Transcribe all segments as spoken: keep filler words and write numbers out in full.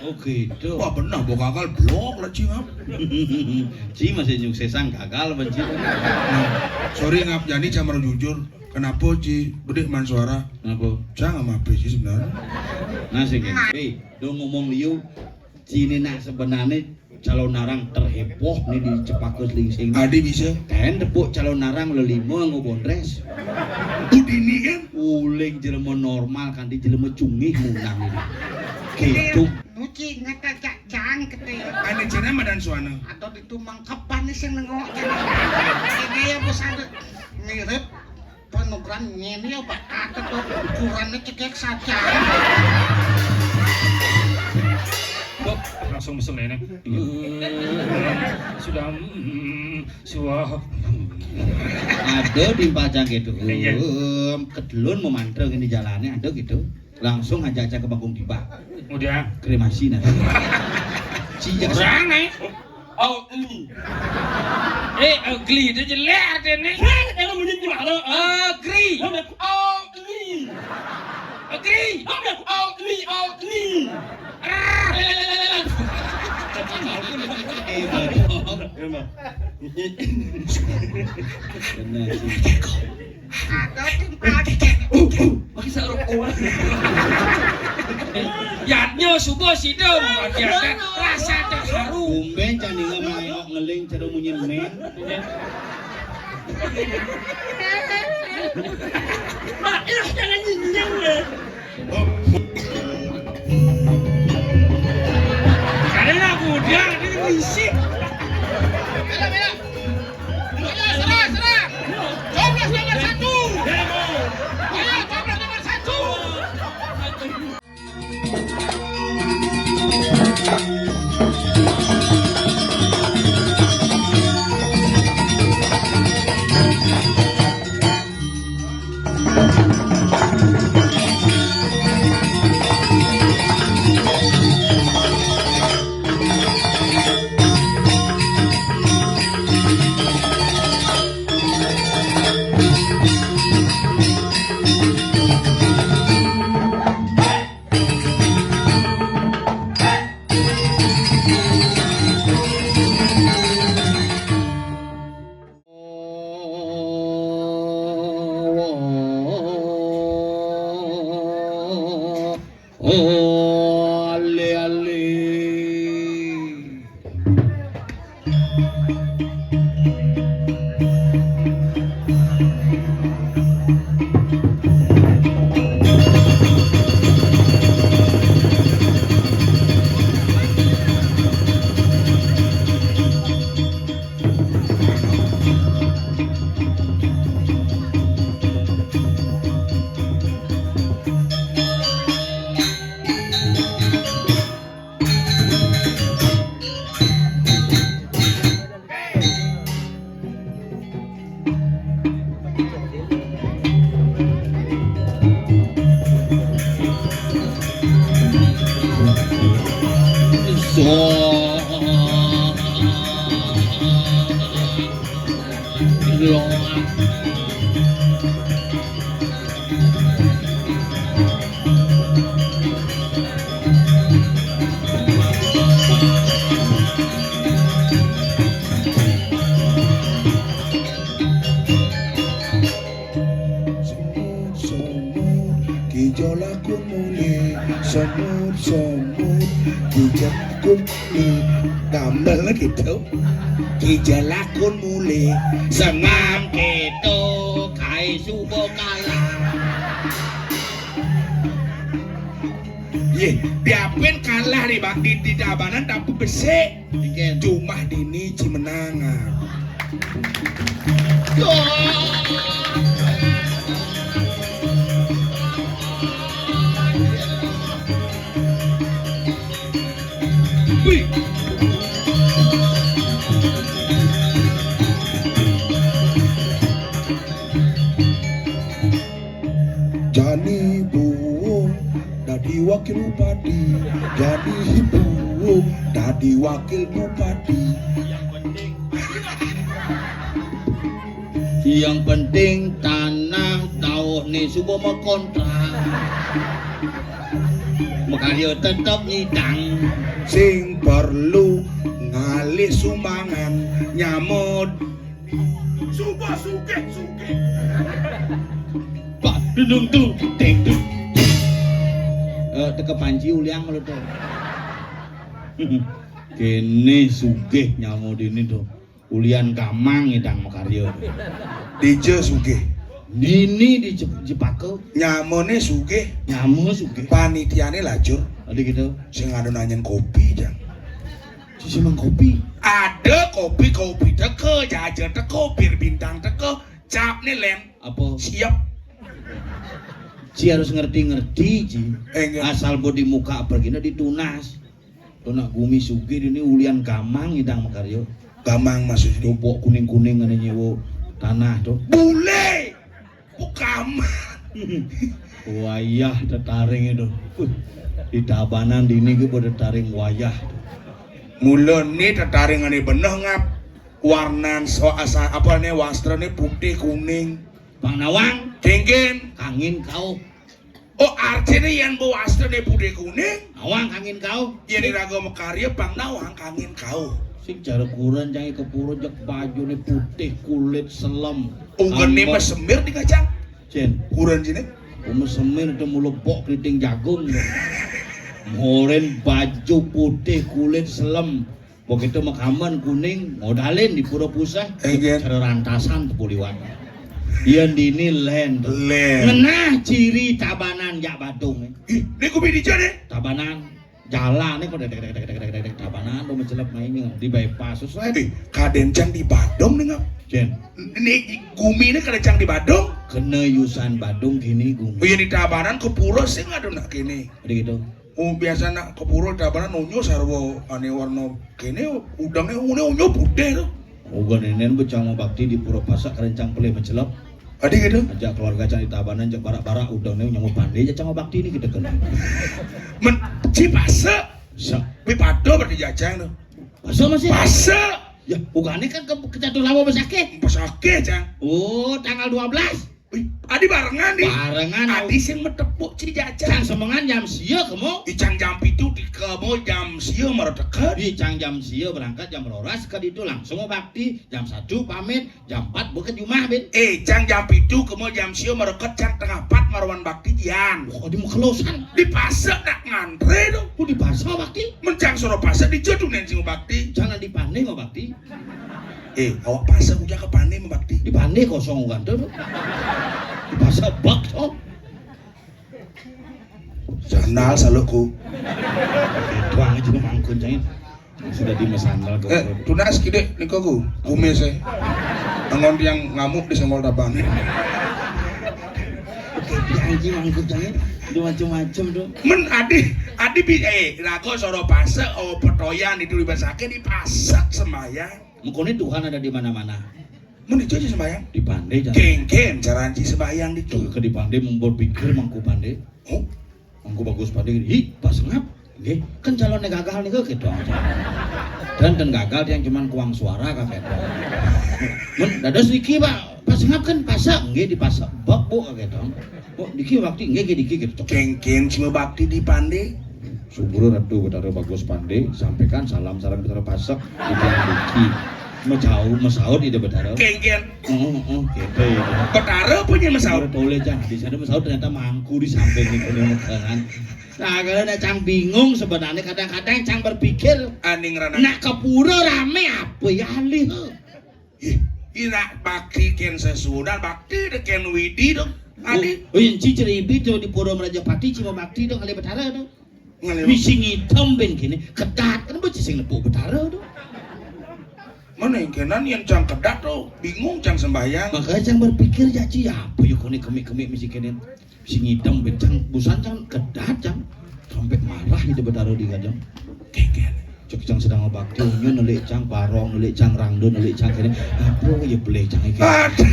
Oh gitu. Wah, bener, bawa gagal blok lah, Ci, ngap. Ci masih nyuksesang gagal apa, Ci? Nah, sorry, ngap, jani camar jujur. Kenapa, Ci? Bedik man suara. Kenapa? Cang sama apa, Ci, sebenarnya? Nah, sih, kan. Eh, do ngomong liu. Ci ini nak sebenarnya calon narang terheboh nih di Cepaka Selingsing. Adi bisa. Kan tepuk calon narang lelima ngobondres. Udini kan? Uling jelema normal kan di jelema cungih munang ini. Gitu. Nuci ngata cak cang kete. Ane cina madan suana. Atau ditu mangkepan nih sing nengok. Ini ya bos ada mirip panukeran ngene ya, Pak. Kata tuh ukurannya cekek saja. Bok, langsung mesem ini. Sudah mm, suah. Ada di pacang gitu. Iya. Em, kedelun memantra ini jalannya ada gitu. Langsung aja aja ke Bagong Tiba. Udah. Kremasi nah. Cijak. Orang nih. Oh, ini. Eh, ugly itu jelek artinya. Jelek, kalau bunyi gimana? Ugly. Oh, ini. Ugly. Oh, ini, oh, ini. Ah. Eh, Bagong. Emang. Benar sih. Ada tim pagi. Pakai sarung kuat. Yatnya subuh sido mengatakan rasa terharu. Tumben candinga melengok ngeling cara munyi men. Mak, ilah jangan nyinyang deh. Karena aku udah ini berisik. Ayo, serah, serah. Coblos nomor satu. Ayo, coblos nomor satu. Oh, ale, ale. Semut, semut, kijo lakun mule. Semut, semut, kijo lakun mule. Gamel gitu. Kijo lakun mule. Semam gitu, kai subo kalah. Ye, diapin kalah di, di, di Tabanan tapi besik. Cuma dini Cimenang. Jani buung dadi wakil bupati, jani buung dadi wakil bupati. Yang penting tanah tauh ni suba makontrak. Makarya tetep nyidang. Sing perlu ngalih sumbangan nyamud. Sumpah sugih, sugih. Pak dudung tuh, deng dudung. Eh, teka panci ulian kalau tuh. Kene sugih nyamud ini tuh. Ulian gamang idang makarya. Dija sugih. Nini di Jep-, Jepaka. Nyamane sugih. Nyama sugih. Panitiane lajur. Ada gitu. Sing anu nanyen kopi, Jang. Sisi mang kopi. Ada kopi, kopi teka, jaja teka, bir bintang teka, cap ni lem. Apa? Siap. Ci harus ngerti-ngerti, Ci. Eh, enggak. Asal bodi muka pergi ditunas. Tuh nak gumi sugih ini ulian gamang idang makarya. Gamang maksudnya? Tuh pok kuning-kuning ada nyewa tanah tuh. Bule! Bukan. Wayah tetaring itu. Uh, di Tabanan dini ke pada taring wayah. Mula ni tetaring ane beneh ngap. Warnan so asa apa ne wastra ne putih kuning. Pang nawang. Kengken. Kangin kau. Oh, artine yen mbok wastane putih kuning, nawang kangin kau. Yen iraga makarya pang nawang kangin kau. Sing jare kuren cang kepuro jek bajune putih kulit selem. Ungkene mesemir di kacang. Jen. Kuren sini. Mesemir itu mulu bok keriting jagung. Moren baju putih kulit selem. Begitu makaman kuning, modalin di Pura Puseh. Enggih. Cara rantasan tepu liwat. Yen dini len. Len. Ngenah ciri Tabanan jak Badung. Ih, niku bidija ne? Tabanan. Jalan niku dek, dek, dek, dek, dek, dek, dek, Tabanan do mencelep mainnya di bypass sesuai. Ih, kaden cang di Badung nih ngap. Jen. Ini gumi ini kada cang di Badung. Kena yusan Badung kini gumi. Oh iya di Tabanan ke pura sing ada nak kini. Ada gitu. Oh, biasa nak ke pura Tabanan unyu sarwa ane warna kene udangnya unyu unyu putih tuh. Uga nenen becang bakti di Pura Pasak kerencang pelih mencelep. Adi gitu. Ajak keluarga cang di Tabanan, ajak barak-barak udangnya nyamuk pande, ajak cang bakti ini kita kena. Men, ci pasa. Sa. Wi pado berarti jajang tuh. Pasa masih? Pasa. Ya, ugane kan ke, ke Catur Lawa besakit. Besakit, Cang. Oh, tanggal dua belas. Wih, adi barengan di. Barengan. Adi sing metepuk ci jajang. Cang semengan jam sia kemo. Ih, cang jam pitu di kemo jam sia mara teket. Ih, cang jam sia berangkat jam roras ke ditu langsung bakti jam satu pamit jam empat beket di rumah bin. Eh, cang jam pitu kemo jam sia mara teket cang tengah empat mara wan bakti jian. Oh, di mekelosan. Di pasar nak ngantre dong. Oh, di pasar bakti. Men cang soro pasar di jodoh nen sing bakti. Jangan di pane mau bakti. Eh, awak pasar udah ke pane membakti. Di pane kosong kan tuh. Di pasar bak tuh. Sandal salukku. Tuang aja mangkun cangin. Sudah di mesandal ke. Eh, tunas kidik niko ku. Kumis eh. Angon tiang ngamuk di senggol tabang. Oke, tiang aja mangkun cangin. Itu macam-macam tuh. Men adi, adi bi eh lagu soro pasar oh petoyan itu di pasake di pasar sembahyang. Mengkone Tuhan ada di mana-mana. Mun itu aja sembahyang. Di pande jangan. Kengken cara anci sembahyang di Tuh, ke di pande membuat pikir mangku pande. Oh, Mangku bagus pande. Hi, Pak Sengap. Nggih, kan calonnya gagal nih gitu. Dan dan gagal yang cuman kuang suara kayak gitu. Men dados niki Pak, Pak Sengap kan pasak nggih di pasak bak Bu kayak gitu. Oh, niki bakti nggih nggih niki gitu. Kengken cuma bakti di pande. Subur Ratu Betara Bagus Pande, sampaikan salam sareng Betara Pasek. Di tiang niki. Mesau, mesaut ide Betara. Kengken. Oh, oh, gitu ya. Betara punya mesaut. Betara tole cang. Di sana mesaut ternyata mangku di samping itu nih megangan. Nah, kalau nak cang bingung sebenarnya kadang-kadang cang berpikir Aning rana. Nak ke pura rame apa ya alih? Ih, ina bakti ken sesuunan bakti de ken widi dong. Adi. Oh, oh, yang ci ceribi tuh di pura Merajapati cuma bakti dong alih Betara dong. Ngalih. Misi ngitem ben kene kedat kan bocah sing nepuk Betara dong. Mana yang kenan yang cang kedat tuh bingung cang sembahyang. Makanya cang berpikir ya ci apa yuk kone kemik-kemik misi kene. Sing ngidam ben cang busan cang kedat cang. Sampai marah itu Betara di kadang. Kengken. Cek cang sedang bakti unyu nelik cang parong nelik cang rangdo nelik cang kene. Apa ya boleh cang iki? Aduh.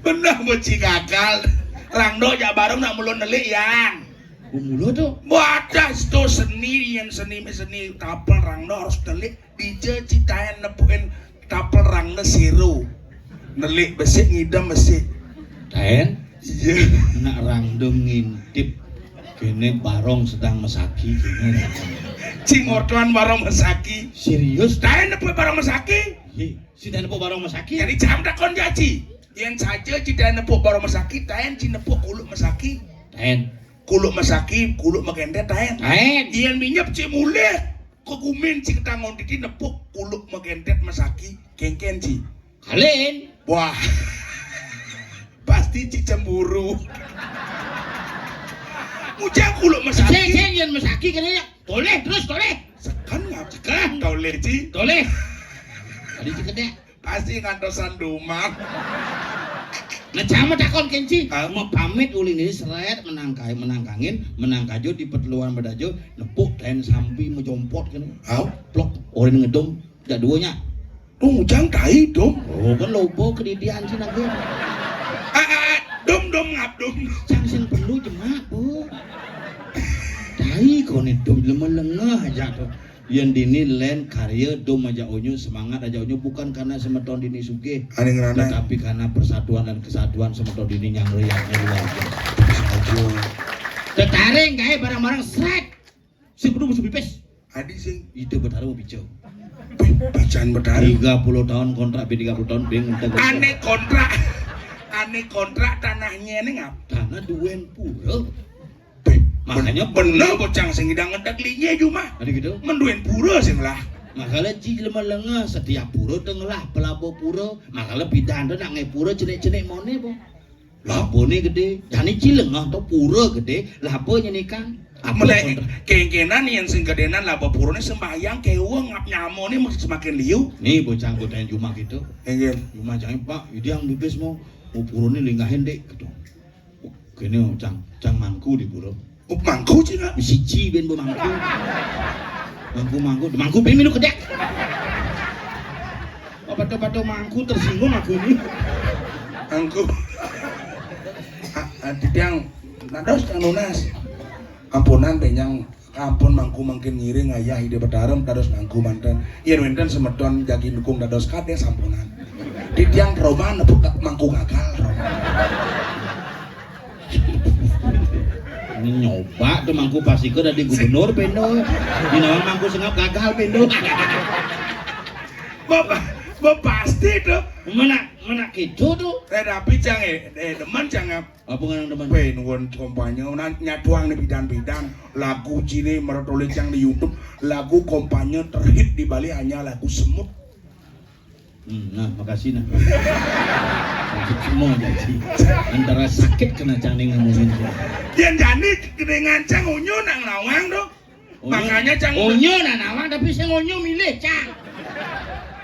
Benar mesti gagal. Rangdo jak bareng nak mulun nelik yang. Mula tuh. Wadah itu seni yang seni seni tapel rangdo harus nelik. Dija citayan nepukin tapel rangdo sero. Nelik besik ngidam besik. Taen? Iya. Nak rangdo ngintip. Kéné barong sedang mesaki kéné. Cing ortoan barong mesaki. Serius? Taén nepuk barong mesaki. Hi, si taén nepuk barong mesaki. Jadi jam takon jaji. Yén saja ci taén nepuk barong mesaki, taén ci nepuk kuluk mesaki. Taén. Kuluk mesaki, kuluk megéntet taén. Taén. Yén minyep ci mulih, kegumin ci ketangon titi nepuk kuluk megéntet mesaki, kéngkén ci. Kalén. Wah. Pasti ci cemburu. Mujang kuluk mesaki. Sing, sing, yén mesaki kéné ya. Tolih terus, tolih. Seken ngap. Seken. Tolih ci. Tolih. Tadi ci kedék. Pasti ngantosan dumang. Nah, jam takon kénci. Hah? Mau pamit uli ini seret menangkai, menangkangin, menangkajo di peteluan bedajo, nepuk taén sampi mejompot kéné. Hah? Plok, orin ngedum, jak duanya. Tuh, mujang tai, dum. Oh, kan lobo kedidian sih nanti. Ah, ah, ah, dum, dum, ngap, dum. Cang sing perlu jemak, Bu. Tai koné dum, lemah lengah aja tuh. Yén dini lén karya dum aja onyo, semangat aja onyo, bukan karena semeton dini sugih, ané ngranai, tetapi karena persatuan dan kesatuan semeton dini yang luar biasa. Aduh. Tetaring kaé bareng-bareng srét. Sing kudu musuh pipis. Adi sing ide betara mau bicara. Bih, bacaan betara. Tiga puluh tahun kontrak, bih tiga puluh tahun, bing, entek. Ané kontrak. Ané kontrak tanahnya ini ngap? Tanah duén pura. Bih, makanya bener bocang sing idang ngedek linye jumah. Ada gitu. Menduén pura sing lah. Makanya ci lemah lengah setiap pura tengah lah pelabo pura. Makanya pidan tuh nak ngai pura cenik-cenik mone, Bu. Laboné gedé. Jani ci lengah to pura gedé, labo nyenikang. Apa menek kontrak? Kéngkénan yén sing gedénan labo purané sembahyang kéweng ngap nyamoné mesti semakin liu. Nih bocah anggotané jumah gitu. Inggih. Jumah cang, "Pak, idang bibis mau, mau purané linggahin, Dik," gitu. Kéné cang, cang mangku di pura. Oh, mangku cina. Siji bén bu mangku. Mangku, mangku, mangku bén milu kedék. Apa tuh, apa tuh mangku tersinggung aku ini? Mangku. Ah, ah, titiang, dados cang nunas. Ampunan, penyang, ampun mangku mangkin ngiring ayah ide petarem, dados mangku manten. Yén wénten semeton jagi dukung dados kadés, ampunan. Titiang trauma nepuk mangku gagal, trauma. Ini nyoba tuh mangku pasika dadi gubernur pendo. Dina mangku sengap gagal pendo. Bapak, bapak pasti tuh. Mana, mana gitu tuh? Eh, tapi cang, eh, eh, demen cang, eh. Apa ngarang demen? Weh, nuwun kampanye, nah, nyatuang di bidan-bidan. Lagu cine merotole cang di YouTube. Lagu kampanye terhit di Bali hanya lagu semut. Hmm, nah, makasih nah. Maksud semua jadi antara sakit kena cang nih ngomongin. Yén jani dengan cang unyu nak nawang tuh. Makanya cang unyu nak nawang, tapi sing unyu milih cang.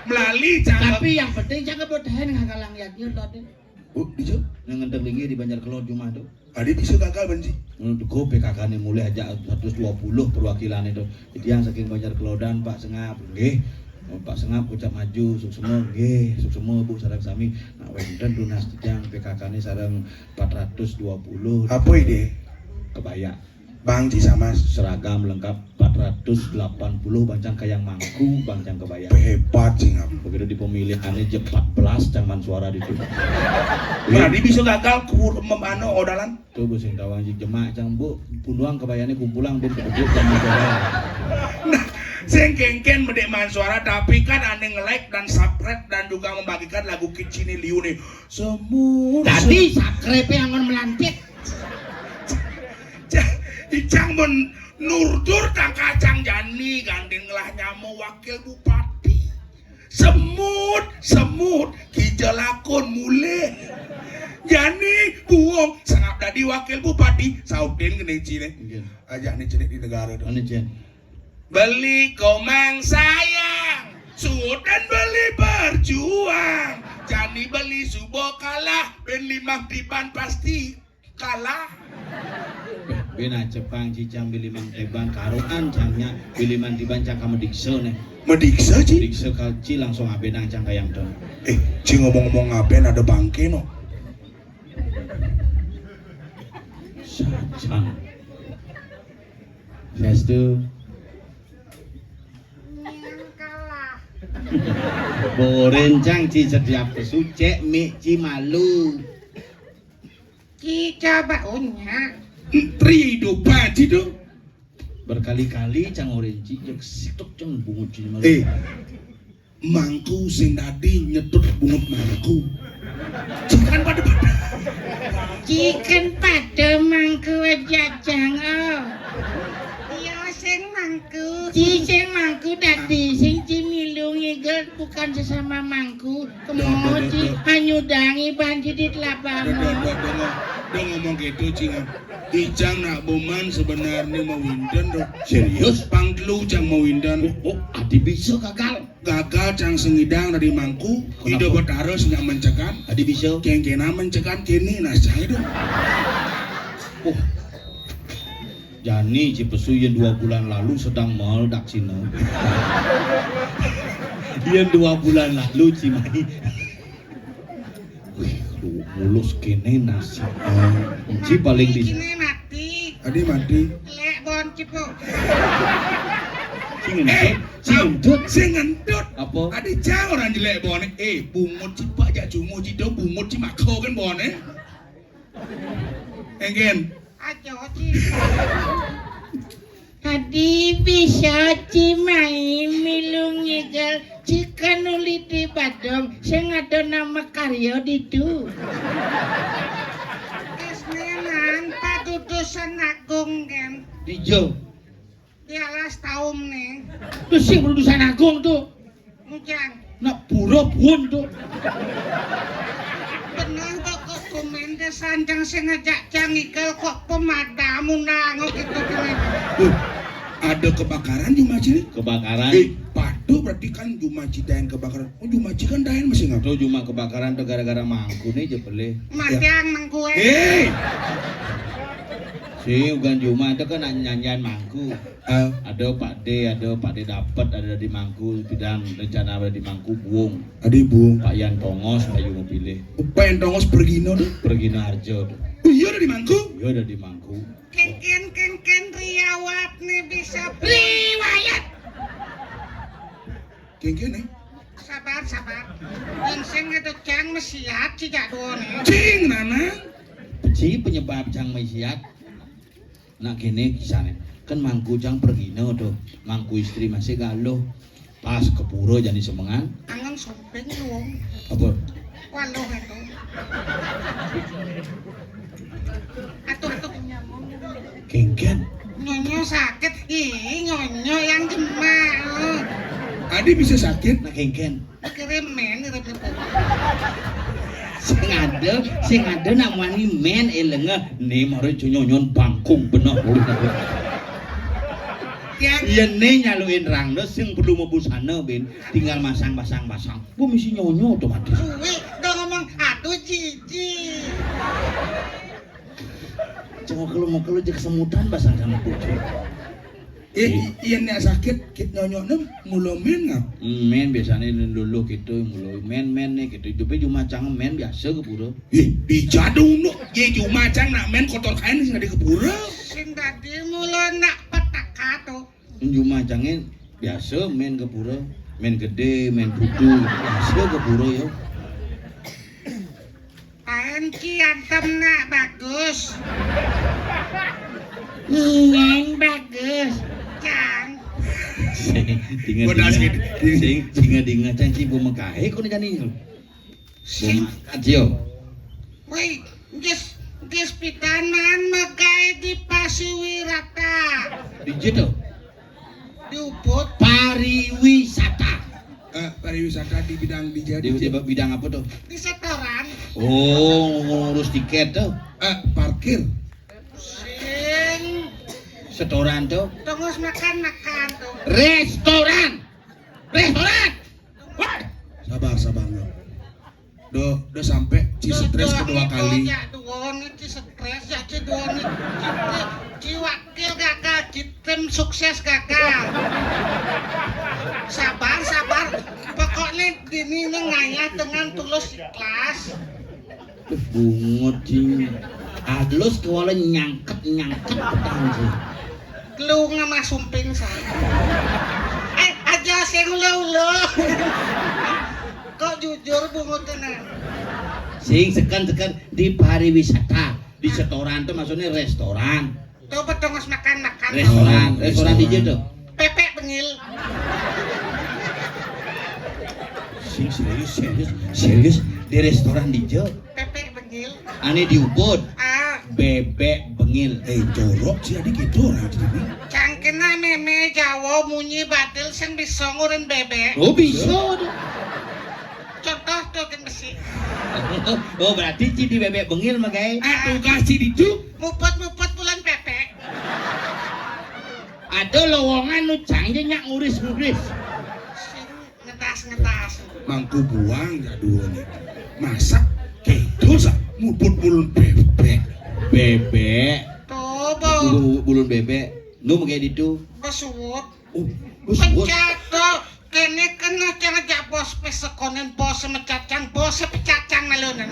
Melali cang. Tapi yang penting cang kebetahin ngakalang yadnya tadi. Oh, bisa? Nang ngenteng linggih di Banjar Kelod jumah tuh. Adi bisa gagal benci. Menurut gua P K K ini mulai aja seratus dua puluh perwakilan itu. Jadi yang saking Banjar Kelodan, Pak Sengap, nggih. Pak Sengap ucap maju, suksema, nggih, suksema Bu sareng sami. Nah, wénten tunas titiang P K K ini sareng empat ratus dua puluh. Apa ide? Kebaya. Bang Ci sama. Seragam lengkap empat ratus delapan puluh, bang cang kayang mangku, bang cang kebaya. Hebat sih ngap. Begitu di pemilihannya je empat belas cang man suara di itu. Berarti bisa gagal kur mem anu odalan. Tuh, Bu, sing tawang jik jemak cang, Bu, punduang kebayane kumpulang, Bu, kebejut cang. Nah, sing kengken medek man suara, tapi kan ane nge-like dan subscribe dan juga membagikan lagu kicine liu nih. Semut. Tadi subscribe angon melantik. Icang men nurdur tang kacang jani gandeng ngelah nyamo wakil bupati. Semut, semut, kija lakon mulih. Jani buong sengap dadi wakil bupati, sautin kene cine. Nggih. Ajak ni cenik di negara tu. Mana, Jen? Beli komang sayang, sudan beli berjuang. Jani beli subo kalah, ben limang tiban pasti kalah. Bena cepang cicang bili mang teban karuan cangnya bili mang tiban cang ka mediksa nih. Mediksa, Ci? Mediksa kal Ci langsung abenang cang kayang tuh. Eh, Ci ngomong-ngomong ngapain ada bangke no? Sacang. Sastu. Boren cang Ci setiap pesucek mik Ci malu. Ci coba unya. Tri dopa ci to. Berkali-kali cang oren ci, jeg situk cang bungut ci mah. Eh, mangku sing dadi nyetut bungut mangku. Cikan pada-pada. Cikan pada mangku aja cang, oh. Iya, sing mangku. Ci sing mangku dadi, sing ci milu ngigel bukan sesama mangku. Kemo ci panyudangi banci di telabang. Dong, dong, dong, dong, dong ngomong gitu, Cing. Ijang nak boman sebenarnya mawinten, dong. Serius? Pang telu cang mawinten. Oh, oh, adi bisa gagal. Gagal cang sengidang dari mangku, kenapa? Ida Betara sing mencekan. Adi bisa. Kengkena mencekan kene, nah, cang itu. Oh. Jani ci pesu yang dua bulan lalu sedang meledak sini. Yang dua bulan lalu ci mai. Wih, lu mulus kene nasib. Ci paling di Kene mati. Adi mati. Lek bon cipo. Sing ngentut, sing ngentut. Sing ngentut. Apa? Adi cang orang jelek bon. Eh, bungut cipa aja cungu ci do bungut ci mako kan bon, eh. Enggen. Aja ci. Tadi bisa ci mai milu ngigel ci kanuli di Badung sing ada nama karya ditu. Kesnenan padudusan agung kan. Dijo. Di alas taum nih. Terus sing padudusan agung tuh. Ujang. Nak pura pun tuh. Bener kok, kok komen deh sanjang sing ngejak jang ikel kok pemadamu nangok gitu gini. Loh, ada kebakaran di masjid? Kebakaran. Eh, padu berarti kan Juma Cidayan kebakaran. Oh, Juma Cikan Dayan masih nggak? Tuh Juma kebakaran tuh gara-gara mangku nih jebele. Matiang mangku eh. Eh. Si bukan Juma itu kan nyanyian mangku. Ah. Ada Pak D, ada Pak D Dapet, ada di Mangku, bidang rencana ada di Mangku, Buung. Adi Buung. Pak Yan Tongos, Pak Yungo pilih. Pak Yan Tongos pergi no tuh. Pergi no Harjo tuh. Oh iya ada di Mangku. Iya ada di Mangku. Kengken kengken riawat nih bisa. Riwayat. Kengken nih. Sabar sabar. Yang sing ada cang mesiat sejak dua nih. Cing nana. Ci penyebab cang mesiat. Nah kene kisahnya kan mangku cang pergi no tuh mangku istri masih galuh pas ke pura jani semengan. Angen sumping luwung. Apa? Waluh itu. Atuh tuh. Kengken. Nyonyo sakit ih nyonyo yang jemak. Adi bisa sakit. Nah kengken. Kirim men, kirim men. Sing ada, sing ada nak wani men elenge. Nih mari cunyonyon bangkung bener. Ya. Iya nih nyaluin rangda sing perlu mebusana bin tinggal masang pasang pasang. Bu misi nyonyo otomatis. Suwi dong ngomong aduh cici. Cuma kalau mau kalau cek semutan pasang sama kucing. Eh, iya nek sakit kit nyonyok nem mula men ngap. Men biasanya luluh gitu mula men men nih gitu hidupnya cuma cang men biasa ke pura. Eh, di jadung nuk ye cuma cang nak men kotor kain sing ada ke pura. Sing tadi mula nak petaka tuh. Cuma cangin biasa men ke pura, men gede, men putu, biasa ke pura ya. Kain ki antem nak bagus. Iyang bagus. Cang. Dinga dinga. Sing dinga dinga cang cibu mekahe kono jani. Sing adio. Woi, jis jis pitanan mekahe di Pasiwirata. Di jito. Di Ubud. Pariwisata. Eh, pariwisata di bidang di jadi. Di, di bidang apa tuh? Di setoran. Oh, ngurus tiket tuh. Eh, parkir. Sing. Setoran tuh. Tunggu makan makan tuh. Restoran. Restoran. Wah. Sabar, sabar. Do, do sampai ci stres kedua kali. Ya dua nih ci stres ya ci dua nih. Ci, ci wakil gagal, ci tim sukses gagal. Sabar, sabar. Pokoknya dini ini ngayah dengan tulus ikhlas. Bungut ci. Alus kuala nyangket nyangket petang ci. Lu ngamah sumping saya. Eh, aja sing ulo-ulo. Kok jujur bungut tenan. Sing seken-seken di pariwisata. Di setoran tuh maksudnya restoran. Tuh, betul, nggak makan-makan. Restoran, oh, restoran di restoran. Jero. Pepek bengil. Sing serius, serius, serius. Di restoran di jero. Pepek bengil. Ane di Ubud. Ah. Bebek bengil. Eh, jorok sih, adik gitu orang sini. Cangkena meme Jawa munyi batil sing bisa ngurin bebek. Oh, bisa. Contoh tuh, kan besi. Oh, berarti ci di bebek bengil mah, guys. Ah, tugas ci di tu. Mupet-mupet bulan pepek. Ada lowongan nu cangge nyak nguris-nguris. Sing ngetas-ngetas. Mangku buang ya dulu nih. Masak kedo sa muput bulun bebek. Bebek. Tuh, bau. Bulu, bulun bebek. Nu mah kayak ditu. Besuwut. Oh, besuwut. Pecat tuh. Kene kena cang aja bos pesekonen bos mecat cang bos pecat cang malunan.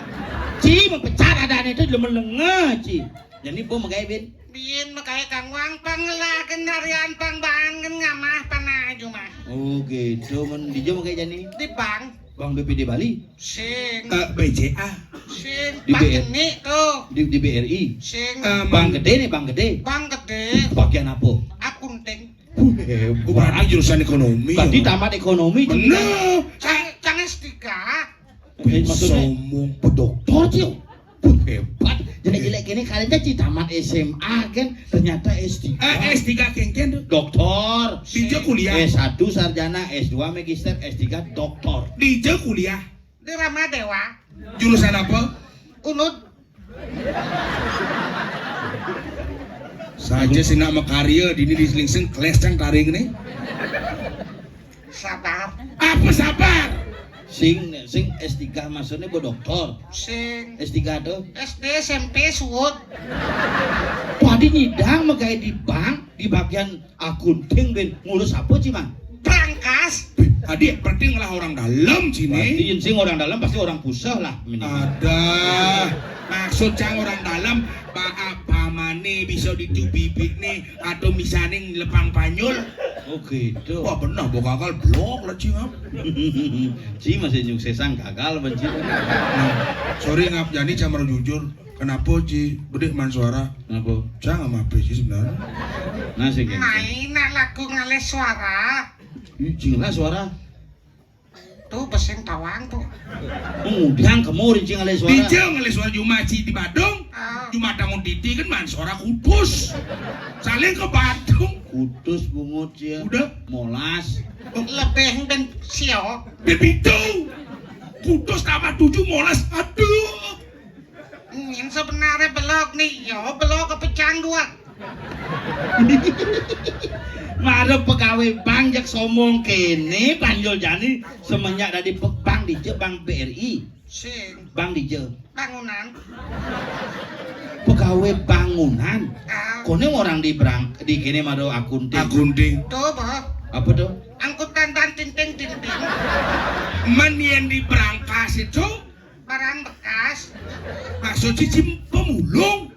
Ci mepecat ada itu demen lenge, ci. Jadi bos megai bin. Biyen megai kang wang pang ngelagen narian pang bangen ngamah panaju mah. Oh, gitu. Men di jero megai jani. Di bank. Bank B P D Bali. Sing. Eh, B C A. Sing. Di Bank B R. Jeni tuh. Di, di B R I. Sing. Eh, bank gede nih, bank gede. Bank gede. Bagian apa? Akunting. Wah, hebat. Berarti jurusan ekonomi. Berarti ya, tamat ekonomi. Bener. Cang, cang S tiga. Eh, maksudnya? Sombong, bedoktor, Cil. Wah, hebat. Jelek-jelek gini kalian ci tamat S M A kan, ternyata S tiga. Eh, S tiga kengken tuh. Doktor. Di jero kuliah. S satu sarjana, S dua magister, S tiga doktor. Di jero kuliah. Di Rama Dewa. Jurusan apa? Unud. Saja sina makarya dini di Slingsing keles cang taring nih. Sabar. Apa sabar? Sing, sing S tiga maksudnya bu doktor. Sing. S tiga tuh? S D, S M P, suwut. Tadi nyidang megai di bank, di bagian akunting, ben ngurus apa, Ci, Mang? Prangkas. Adik, berarti ngelah orang dalam, Ci, nih. Berarti sing orang dalam pasti orang puseh lah, minimal. Ada. Maksud cang orang dalam, ba-, apa mana bisa ditu bibit nih, atau misalnya lepang panyul. Oh, gitu. Wah, benar, bawa gagal blok lah, Ci, ngap. Ci masih nyuksesang gagal, benci. Nah, sorry, ngap, jadi cang mau jujur. Kenapa, Ci? Bedik man suara. Kenapa? Cang sama apa, Ci, sebenarnya? Nah, sih, gitu. Main nak lagu ngalih suara. Ih, cing lah suara. Tuh, besing tawang tuh. Ngudang kemur, cing ngalih suara. Di jero ngalih suara jumah, Ci, di Badung. Ah. Jumah tangun titi kan man suara kutus. Saling ke Badung. Kutus bungut, ya. Udah. Molas. Oh. Lebih ben sio. Ben pitu. Kutus tambah tujuh, molas. Aduh. Nyin sebenarnya belok nih, yo belok kepecang dua. Mara pegawai bank jak sombong kene, panjul jani semenjak dari pe-, bank di je, bank B R I. Sing. Bank di je. Bangunan. Pegawai bangunan. Ah. Kone orang di berang, di kene mara akunting. Akunting. Tuh, boh. Apa tuh? Angkutan dan tinting tinting. Men yang di berangkas itu barang bekas. Maksud Cici pemulung.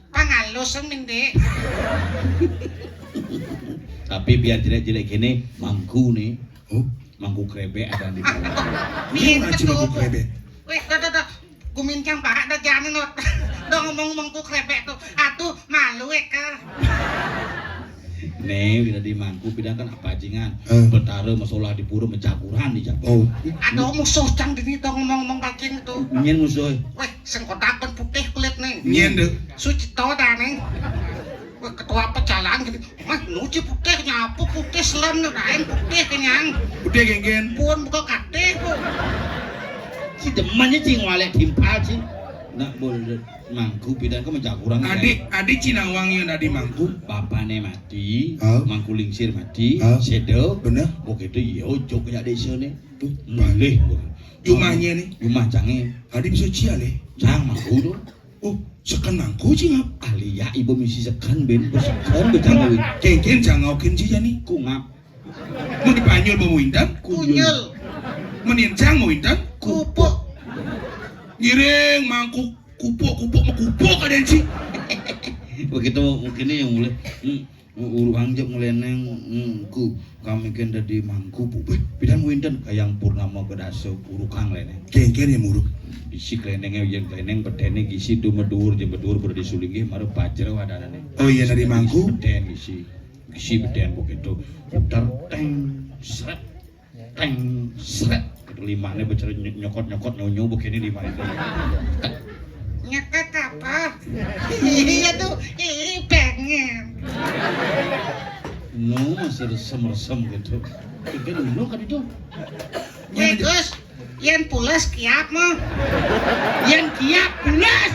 Pangalus, Minde. Tapi biar jelek-jelek gini, mangku nih. Oh. Mangku krebek ada di bawah. Iya, betul. Mangku krebek. Weh, dah, dah, dah. Gumincang parak dah, jangan, not. Dah ngomong mangku krebek tuh. Aduh, malu, Eka. Nih, bila di mangku, bidang kan apa jingan? Eh. Betara masalah di pura mencakuran di jago. Oh. Ada musuh cang dini, dah ngomong-ngomong bajing tuh. Nyen musuh. Weh, sengkotak pun putih kulit nih. Nyen deh. Sucito dah nih. Weh, ketua pecalang gitu. Weh, nuci putih, nyapu putih, selam nih, lain putih kenyang. Putih genggen. Pun buka katih, Bu. Si demennya, cing, walek timpal, cing. Nak boleh. Mangku pidan ke mencakuran. Adik, adik Cinawang yang tadi mangku. Bapane mati, oh. Mangku lingsir mati, oh. Sedo. Bener. Oke itu iya, ojok ya desa nih. Tuh, mulih. Jumahnya nih. Jumah cange. Tadi bisa cia nih. Cang mangku tuh. Oh, seken mangku sih ngap. Alia ibu misi seken ben, seken becang. Kengken cang ngaukin sih jani. Kungap. Mun di Panyul mau intan? Kunyul. Mun yang cang mau intan? Kupuk. Ngiring mangkuk kupuk, kupuk mau kupuk ada sih. Begitu mungkin yang mulai. Hmm. Uruhang jek ngleneng, engku kami ken dadi mangku. Beh, pidan wénten kayang purnama kedasa uruhang ngleneng. Kéngkén ya muruk. Bisi klenenge, yen kleneng bedene gisi dumedur, je medur berdi sulinggih mara bajra wadanane. Oh iya, dadi mangku. Beden gisi. Gisi beden begitu. Puter teng, sret. Teng, sret. Limane becere ny-, nyokot-nyokot nyonyo begini limane. Nyokot apa? Iya tuh, ih, pengen. No, masih resem-resem gitu. Itu dulu kan itu. Weh, Gus, yen pules kiap mah. Yen kiap pules.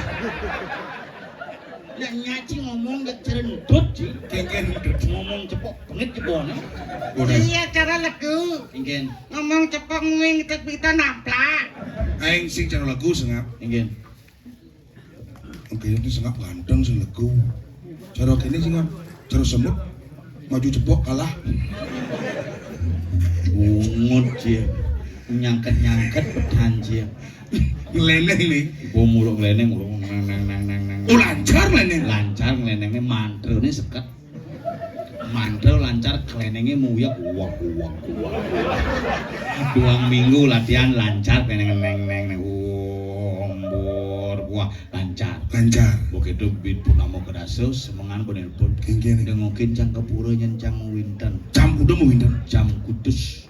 Nek nyaci ngomong ya cerentut, Ci. Kéngkén ngomong cepok bengit jebone. Iya, cara legu. Kéngkén. Ngomong cepok nguing kita namplak. Aing sing cara legu sengap. Kéngkén. Oke, ini sengap ganteng sing legu. Cara kene sengap, cara semut maju cepok kalah. Bungut, Ci. Nyangket-nyangket pedan, Ci. Ngleneng nih. Ibu muluk ngleneng, muluk neng, neng, neng, neng, neng. Oh, lancar ngleneng. Lancar nglenenge, mantrane seket. Mantra lancar, klenenge muyek, wak, wak, wak. Duang minggu latihan lancar, kleneng, neng, neng, neng. Umbur, wah, lancar. Lancar. Begitu bit purnama kedasa, semengan pun nelpon. Kéngkén. Dengokin cang ke pura nyen cang winten. Cang kuda mau winten. Cang kudus.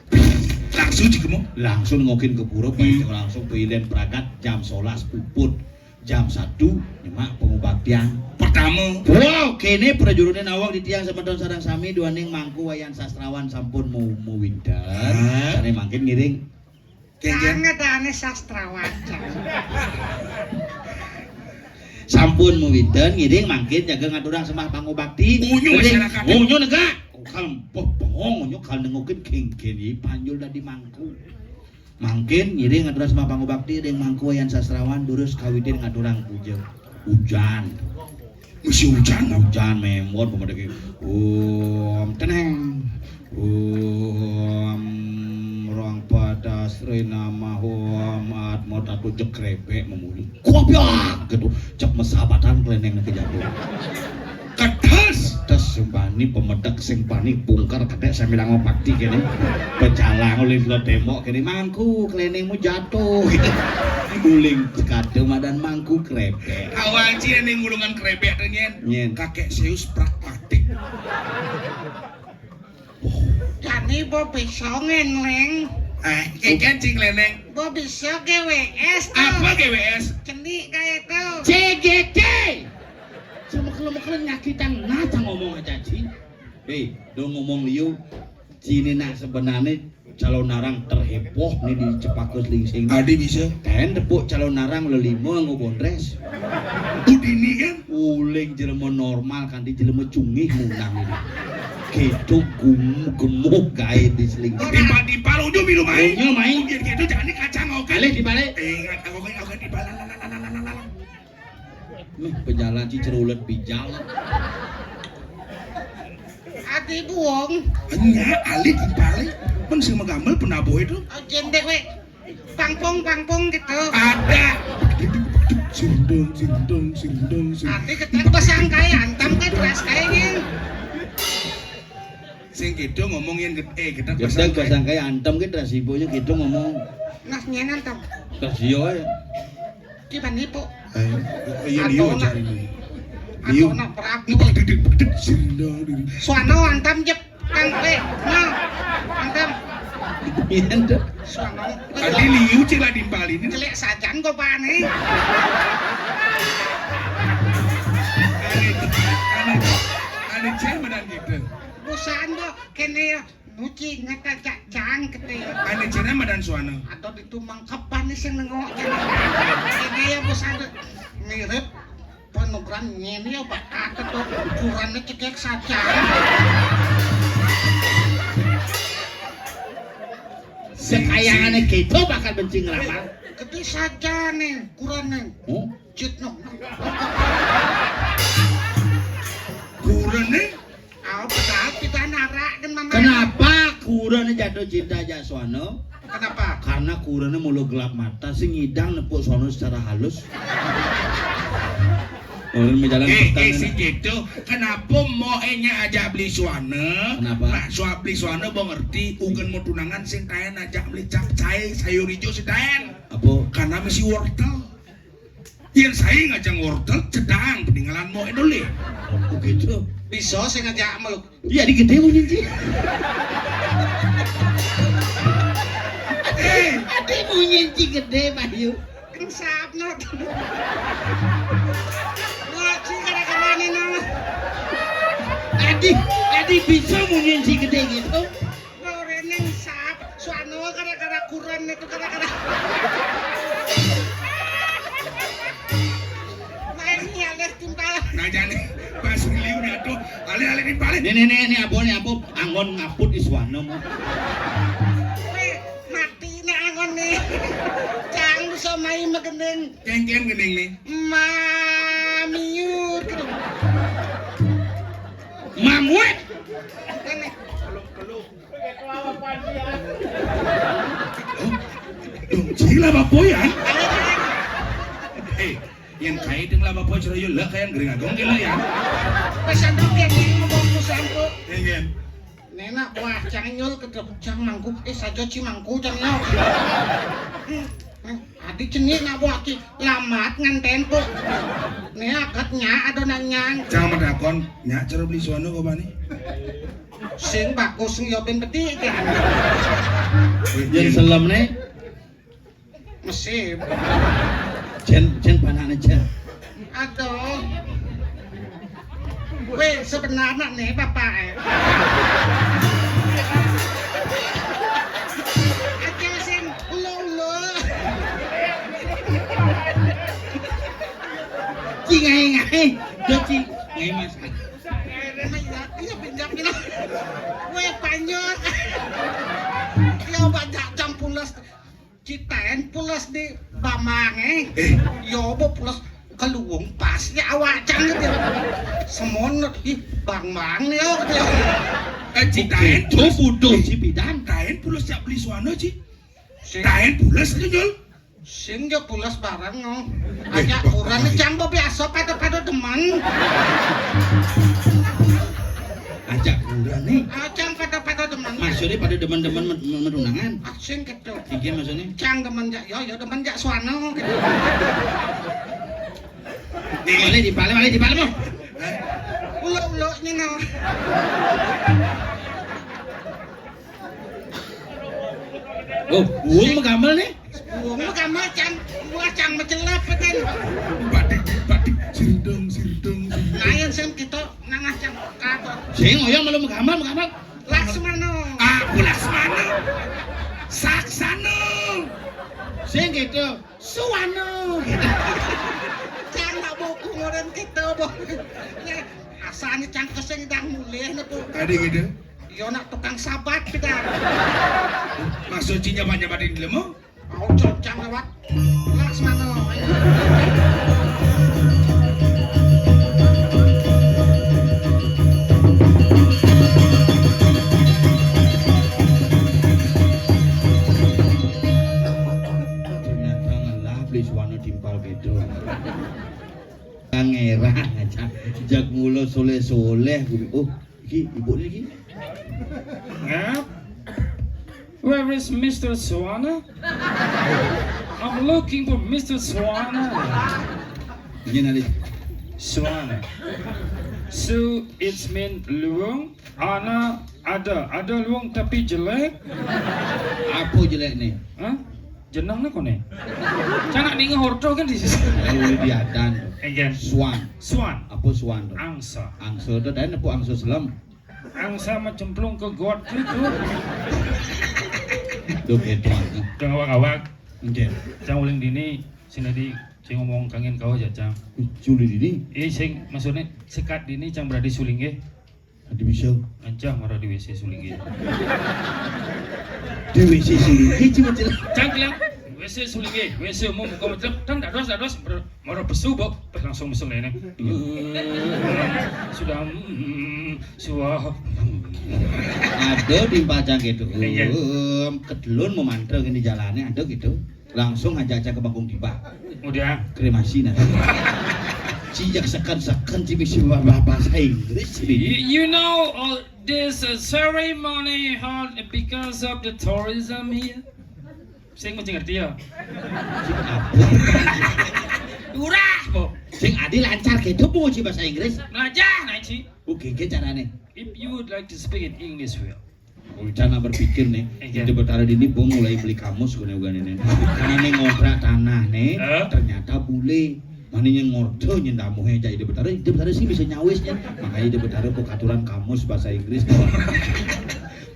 Langsung cikemu. Langsung ngokin ke pura, hmm, langsung pilihan pragat jam sebelas puput. Jam satu nyemak pangubaktian. Pertama. Wow, kene prajurune nawang di tiang semeton sareng sami duaning mangku Wayan Sastrawan sampun mu-, muwinten. Hah? Sane mangkin ngiring. Kéngkén. Kang ngetane sastrawan, Cang. Sampun muwinten ngiring mangkin jaga ngaturang sembah pangubakti. Unyu masyarakat. Unyu negak. Kal bengong unyu kal nengokin kéngkén iki panjul dadi mangku. Mangkin ngiring ngaturang sembah pangubakti ring mangku Wayan Sastrawan durus kawitin ngaturang puja. Ujan. Mesti ujan, Bang. Ujan memon pemedek. Om teneng. Om rang padas rinamah om atmo tatu jekrebek memuli. Kopiak gitu. Cek mesabatan kleneng ke jatuh. Kedes. Kedes sing bani pemedek sing bani pungker ketek samilang opakti kene. Pecalang oleh lo tembok kene mangku klenengmu jatuh. Uling sekate madan mangku krebek. Awal cie ning ngulungan krebek tuh nyen. Nyen. Kakek Zeus pragmatik. Jani bo bisa ngenleng. Eh, kéngkén sing ngleneng. Bo bisa G W S tuh. Apa G W S? Cenik kayak tuh. C G T. Semekel-mekel nyakitan nata ngomong aja, Ci. Hei, do ngomong liu. Cini nak sebenarnya calon narang terheboh nih di Cepaka Slingsing. Adi bisa. Ten tepuk calon narang lelima nggo bondres. Udini kan? Uling jelema normal kan di jelema cungih munang ini. Kedo gum-, gemuk gae di Slingsing. Tiba-tiba lo udah milu main. Unyu main. Biar gitu jangan kacang oke. Alih dibalik. Eh, ingat aku kan aku kan dibalik. Mih, pejalan ci cerulet bijal. Ati buong. Enya, alit balik. Men sing megamel penabuh itu. Oh, jendek we. Pangpung, pangpung gitu. Ada. Sirundung, sirundung, sirundung, sirundung. Ati ketek pasang kae, antam kan ras kae, Ngin. Sing gitu ngomong yang get-, eh, kita pasang kae. Gedang pasang kae, antam kan ras ibunya gitu ngomong. Nah, nyen antam. Ras iya ya. Ki bani, Puk. Eh, iya, liu aja ini. Liu. Atau nak Prabu. Ini bak dedek, bak dedek, sirindang, diri. Suano antam jep, Kang Pe. Nah, antam. Iya, Nduk. Suano. Tadi liu cek lah dimpalin. Celek sajan kok, Pak, nih. Aneh, aneh, aneh, cek menang gitu. Bosan, Dok. Kene ya. Nuci ngata cak cang kete. Ane cina madan suana. Atau ditu mangkepan nih sing nengok. Ini ya bos ada mirip penukeran ngene ya, Pak. Kata tuh ukurannya cekek saja. Sekayangane gitu bakal benci ngeramal. Gede saja nih ukurannya. Oh? Cit no. Ukurannya? Oh, padahal kita narak kan, Mama. Kenapa kurane jatuh cinta aja Suwana? Kenapa? Karena kurane mulu gelap mata, sing ngidang nepuk Suwana secara halus. Ulun majalan eh, eh, petang, sing gitu. Kenapa mau enya ajak beli suana? Kenapa? Nah, suap beli suana mau ngerti, ugan mau tunangan sing taen ajak beli capcay, sayur hijau sing taen. Apa? Karena mesti wortel. Yen saing aja wortel, cedang peninggalan mau enole. Begitu. Bisa sing ajak meluk. Iya, di gede munyin, Ci. Eh, ade munyin, Ci, gede, Bayu. Kengsap, not. Wah, Ci, gara-gara ini, no. Adi, adi bisa munyin, Ci, gede gitu. Ora ning sap, suano gara-gara kuran itu, gara-gara. Main nyaleh timpal. Nah, jane pas liu nyatu, alih-alih timpalin. Nih, nih, nih, nih, apa, nih, apa? Anggon ngaput di suano, mo. Weh, mati nek anggon nih. Cang bisa main megending. Cengkem gending nih. Mamiur gitu. Mamuet. Ini. Dong, cing lah bapo ya. Eh, yang kaya deng lah bapo ceroyo lah kaya gering agung gila ya. Pesan dong dia ngomong ku sampo. Iya, iya. Nenak buah cang nyul ke cang mangku. Eh, sajo ci mangku cang nyul. Adi cenik nak buah ki lamat nganten ku. Nek akat nya ado nanyang. Cang matakon, nya cero beli suano kau bani. Sing bagus sing yo ben bedik kan. Yen selem ne mesip. Jen, jen panane jen. Aduh. Weh, sebenarnya nih bapak eh. Aja sing ulo-ulo. Ci ngai-ngai. Yo, Ci. Ngai, Mas. Iya, pinjam ini. Weh, panjang. Iya, banyak jam pulas. Citaen pulas di Bambang, eh. Eh. Yo, bo pulas keluung pas ya awak cang gitu. Semonot di Bambang nih, yo, gitu. Eh, citaen pulas. Buduh, Ci Bidan. Taen pulas jak beli suano, Ci. Sing. Taen pulas, Ci, Jul. Sing yo pulas bareng, no. Eh, aja kurang nih, cang bo biasa pada-pada demen. Aja kurang nih. Ah, cang pada-pada demen. Maksudnya pada demen-demen met-, met-, metunangan. Ah, sing gitu. Iki maksudnya? Cang demen jak, yo, yo demen jak suano gitu. Balik di balik, balik di balik, mo. Ulo-ulo ini, no. Oh, buung megamel nih. Buung megamel, cang, buah cang mecelep kan. Badik, badik, sirdung, sirdung. Lain sing kita nangah cang kabel. Sing, oh ya, malu megamel, megamel. Laksmana. Aku Laksmana. Saksana. Sing gitu. Suwana. Cang nak buku ngoren kita, bo. Asane cang kesing dang mulih ne, Bu. Tadi gitu. Yo nak tukang sabat kita. Maksud cinya banyak batin lemu? Mau cocang lewat. Laksmana. Ternyata ngelah beli suwana timpal gitu. Ngerang aja. Jak mula soleh-soleh. Oh, iki ibu ini iki. Huh? Where is Mister Suwana? I'm looking for Mister Suwana. Ini nanti. Suwana. Su, it's mean luwung. Ana ada, ada luwung tapi jelek. Apa jelek nih? Hah? Jeneng nih kone. Cang nak ninga horto kan di sisi. Lalu diadan. Enggak. Suan. Suan. Apa suan tuh? Angsa. Angsa tuh dan apa angsa selam? Angsa macemplung ke got itu. Tuh gitu. Jangan awak-awak. Enggak. Cang uling dini, sini di, cing ngomong kangen kau aja, Cang. Culi dini. Eh, sing, maksudnya sekat dini, Cang berarti suling, eh. Adi bisa. Ancah marah di W C sulinggih. Di W C sulinggih, cuma jelas. Cang bilang, W C sulinggih, W C umum, buka macam, kan dak dos, dak dos, mer-, marah pesu, bok, pas langsung mesum lainnya. Sudah, mm, suah. Ada di pacang gitu. Iya. Em, kedelun memantra di jalannya, ada gitu. Langsung aja aja ke Bagong Dipa. Udah. Kremasi nah. Ci jak seken-seken ci bisi bahasa Inggris ci. You know, uh, this uh, ceremony held because of the tourism here. Sing mesti ngerti ya. Murah, Bu. Sing adi lancar gitu, Bu, ci bahasa Inggris. Melajah, nah, Ci. Oke, ke carane. If you would like to speak in English well. Rencana berpikir nih, Iya. Ida Betara dini bung mulai beli kamus gune gune nih. Karena nih ngontrak tanah nih, Hah? Ternyata bule. Mana yang ngordo nyen damuhe aja Ida Betara, Ida Betara sih bisa nyawis nih. Makanya Ida Betara kok aturan kamus bahasa Inggris.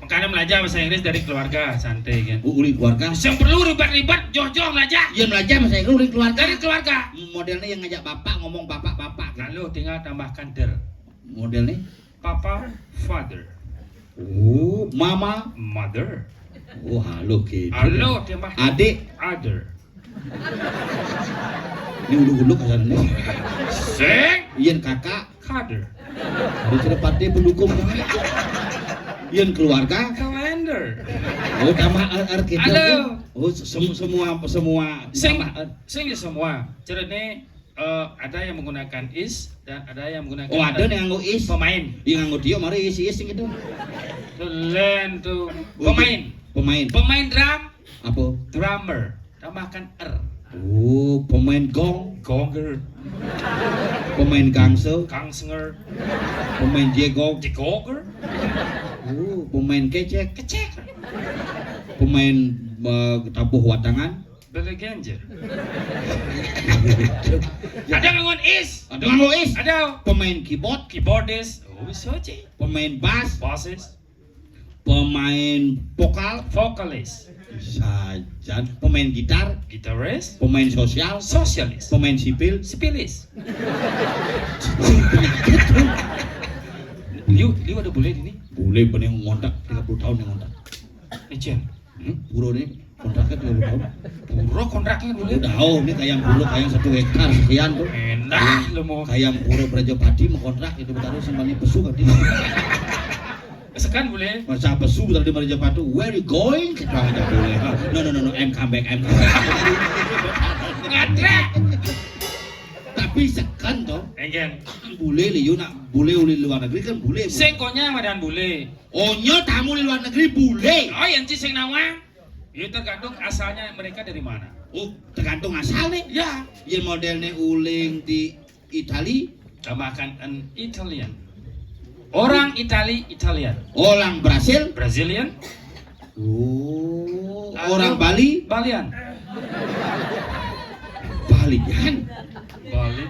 Makanya belajar bahasa Inggris dari keluarga, santai kan. Bu uli keluarga, Yang perlu ribet-ribet, joh-joh belajar. Iya belajar bahasa Inggris uli keluarga. Dari keluarga. Modelnya yang ngajak bapak ngomong bapak-bapak gitu. Lalu tinggal tambahkan der. Modelnya, Papa, father. Oh, mama. Mother. Oh, halo gitu. Halo, tambah Adik. Other. Ini uluk-uluk kasar nih. Sing. Iyan kakak. Father. Ada cerepatnya pendukung. Iyan keluarga. Calendar. Oh, tambah er, er gitu. Halo. Oh, sem- semua semua Sing. tambah er. Sing ya semua. Ceritanya eh, ada yang menggunakan is dan ada yang menggunakan Oh, ada nih nganggo is. Pemain. Iya nganggo dia mari is is gitu. Tulen tuh. Oh, Pemain. Pemain. Pemain drum. Apa? Drummer. Tambahkan er. Oh, pemain gong, Gonger. Pemain gangse, Gangsenger. Pemain jegog. Jegoger. Oh, pemain kecek, Kecek. Pemain eh, tabuh watangan. Belegenjer. Ada nganggon is. Ada nganggo is. Ada. Pemain keyboard, Keyboardist. Oh, soci. Pemain bass, Bassist. Pemain vokal, Vocalist. Sajan. Pemain gitar, Guitarist. Pemain sosial, Socialist. Pemain sipil. Sipilis. Liu, liu ada bule ini. Boleh bening ngontrak tiga puluh tahun yang ngontrak. Ejen. Hmm? Pura nih kontraknya tiga puluh tahun. Pura kontraknya bule. Udah, oh, ini kayak pura kayak satu hektar sekian tuh. Enak lo mau. Kayak pura Prajapati mau kontrak itu bertaruh simpannya pesu kan dia. Sekan bule. Masa pesu bertaruh di Prajapati. Where you going? Kita nggak boleh. No no no no, I'm come back, I'm come back. Ngadrek. Tapi sekan tuh. Engen. Boleh liu nak boleh uli luar negeri kan boleh. Sing konyang madan bule. Onyo tamu di luar negeri boleh. Oh, yang ci sing nawang. Ya tergantung asalnya mereka dari mana. Oh, tergantung asal nih. Ya, Yang modelnya uling di Itali, tambahkan an Italian. Orang Itali Italian. Orang Brasil. Brazilian. Oh, Lalu orang Bali. Balian. Balian. Bali.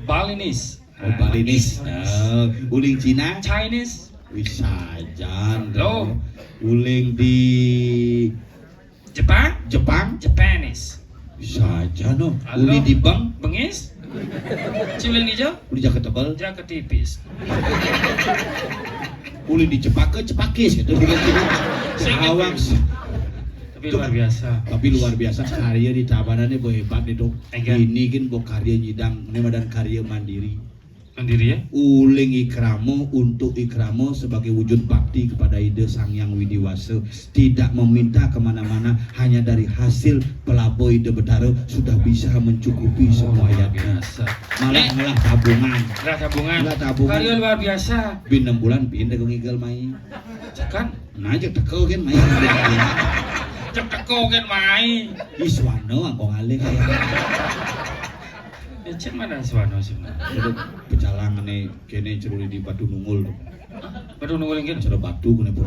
Balinese. Oh, Balinese. Eh, uling Cina. Chinese. Wisajan. Loh. Uling di Jepang. Jepang. Japanese. Wisajan no. Halo. Uling di bank. Bengis. Ciuling hijau. Uling jaket tebal. Jaket tipis. Uling di Jepang ke Jepangis gitu. Sing Awang. Tapi luar biasa. Tapi luar biasa karya di Tabanan ini hebat itu. Enggak. Ini kan bo karya nyidang, ini madan karya mandiri. Mandiri ya. Uling ikramo untuk ikramo sebagai wujud bakti kepada Ida Sang Yang Widi Wasa, tidak meminta kemana-mana, hanya dari hasil pelaba Ida Betara sudah bisa mencukupi semua Luar yadnya. biasa. Malah Eh. Ngelah tabungan. Ngelah tabungan. Ngelah tabungan. Karya luar biasa. Bin enam bulan pindah ke ngigel mai. Sekan. Nah, cek teko kan mai. Cek teko kan mai. Iswano aku ngalih kayak. Ya, cek mana Suwano sih? Itu pecalang nih kene ceruli di Batu Nungul tuh. Baru nunggu lagi. Acara batu kene pun.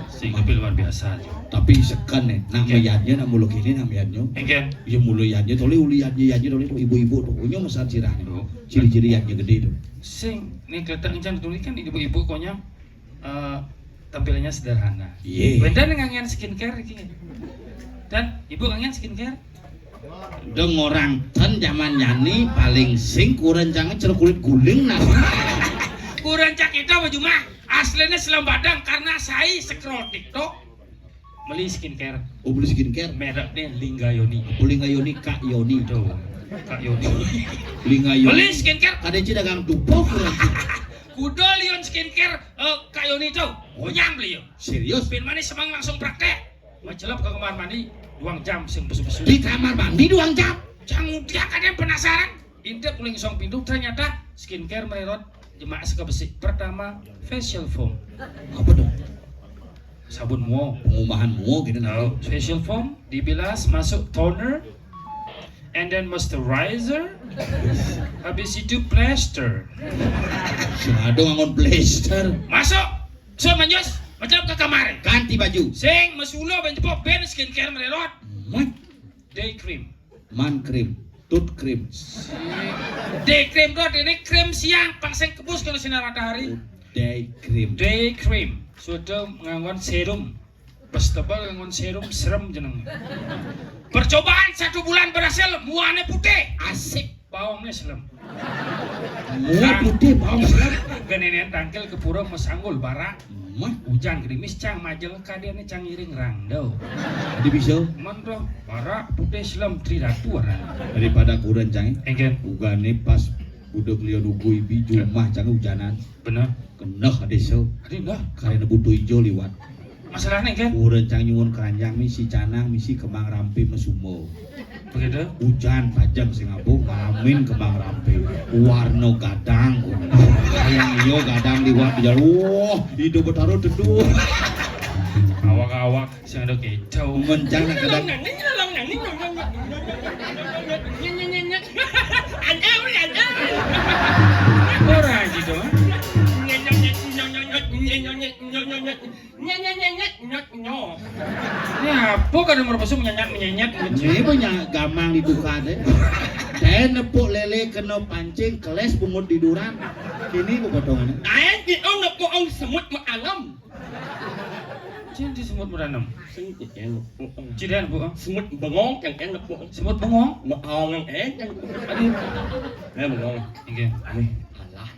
Sing tapi luar biasa aja. Tapi sekan nih, nak Oke. meyadnya nak mulu kene nak meyadnya. Enggak. Ya mulu yadnya tole uli yadnya yadnya tole tuh ibu-ibu tuh. Punya masalah sirah nih. Oh. Ciri-ciri yadnya gede tuh. Sing nih kelihatan encan tuh kan ibu-ibu konya eh, tampilannya sederhana. Iya. Beda dengan skincare iki. Dan ibu kangen skincare? Dong orang ten zaman nyani paling sing kurang jangan ceruk kulit guling nah. Kurang cak itu apa cuma aslinya selam badang karena saya scroll TikTok beli skincare Oh beli skincare. Mereknya Linggayoni. Beli nggak Yoni Kak Yoni. Tuh, Kak Yoni. Beli nggak Yoni. Beli skincare Kada cina gang dupo kurang. Kudo Lion Skincare eh, Kak Yoni tuh. Konyang beli yo. Serius? Bin manis semang langsung praktek. Macelep ke kamar mandi, duang jam sing besu-besu. Di kamar mandi duang jam. Jangan dia kadang penasaran. Intip uling song pintu, ternyata skincare mererot jemaah sekabesik. Pertama, facial foam. Apa tuh? Sabun muo. Pengumahan muo gitu nah. Oh, facial foam, dibilas, masuk toner, and then moisturizer, habis itu plaster. Sing ada nganggon plaster. Masuk. So manjos, macam ke kamar. Ganti baju. Sing, masulo, ben jebok, ben skincare mererot. Day cream. Man cream, tooth cream. Day cream tuh ini krim siang, pang sing kebus kena sinar matahari. Day cream. Day cream. Sudah nganggon serum. Pas tebal nganggon serum, serem jeneng. Percobaan satu bulan berhasil, muane putih. Asik. Baongnya selem. Muane putih, baong selem. Genenen tangkil ke pura mesanggul, bara. Mah, hujan gerimis, cang majeng kadiane, cang iring randau. Jadi bisa. Man roh, bara putih selem, tri ratu warna. Daripada kuren cang. Engken. Ugane pas budek lion ugu ibi jumah cang hujanan. Bener. Keneh desa. Adi dah. Karena butuh ijo liwat. Masalahnya kan? Kuren cang nyuwun keranjang misi canang, misi kembang rampe mesumba. Begitu. Hujan tajam sing abuh, ngamin kembang rampe. Warna gadang. Yang iyo gadang liwat di jalan. Wah, hidup bertaruh teduh. Awak-awak sing ada kecau. Mencang nak kadang. Ora gitu. Nyet, nyet, nyet, nyet, nyet, nyet, nyet, nyet, nyet, nyet, nyet, nyet, nyet, nyet, nyet, nyet, nyet. Ini apa kadang merpesum nyenyat menyenyat? Ini punya gamang di tukar deh. Saya nepuk lele kena pancing, keles bungut di duran. Kini ku potongan. Aen ki ong nepuk ong semut meanem. Cin di semut meanem. Sing ki ong nepuk ong. Cidan bu. Semut bengong yang ong nepuk. Semut bengong. Meong yang ong. Aduh. Ya bengong. Oke. Aneh. Alah.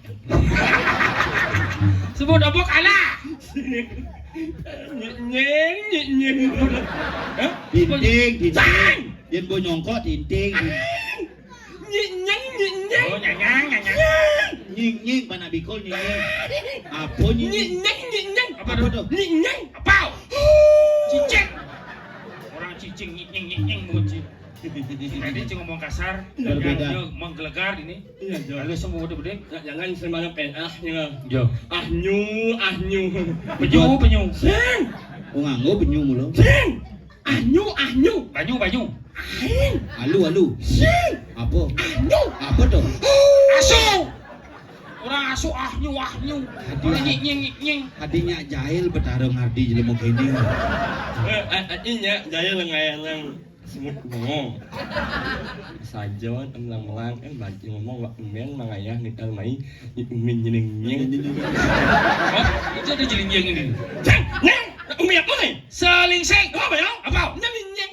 Sebut apa kalah? Nyeng, nyeng, nyeng. Hah? Tinting, tinting. Sang! Yen bo nyongkok tinting. Nyeng, nyeng, nyeng, nyeng. Oh, nyanyang, nyanyang. Nyeng. Nying, nying, panak bikul nying, nying. Apa nying, nying? Nyeng, nyeng, nyeng. Apa tuh? Nying, nyeng. Apa? Cicing. Orang cicing, nying, nying, nying, nying, bukan cicing. Tadi cuma ngomong kasar, berbeda. Dia menggelegar ini. Iya, Jo. Lalu semua udah gede. Ya, jangan sembarang penah, ya. Jo. Ahnyu, ahnyu. Penyu, penyu. Sing. Oh, nganggo penyu mulu. Sing. Ahnyu, ahnyu. Banyu, banyu. Ain. Alu, alu. Sing. Apa? Ahnyu. Apa tuh? Asu. Orang asu, ahnyu, ahnyu. Hadi. Orang nyik, nying, nyik, nying. Hadi nyak jahil betara ngardi jelema kene. Eh, eh, eh, nyak jahil ngayang semut bengong. Sajon melang-melang, eh, baju ngomong, wak umen mangayah ngital mai, ni umin nyening nyeng. Oh, itu ada jeling nyeng ini. Ceng, nyeng, umi apa nih? Selingsing. Apa ya? Apa? Nyening nyeng.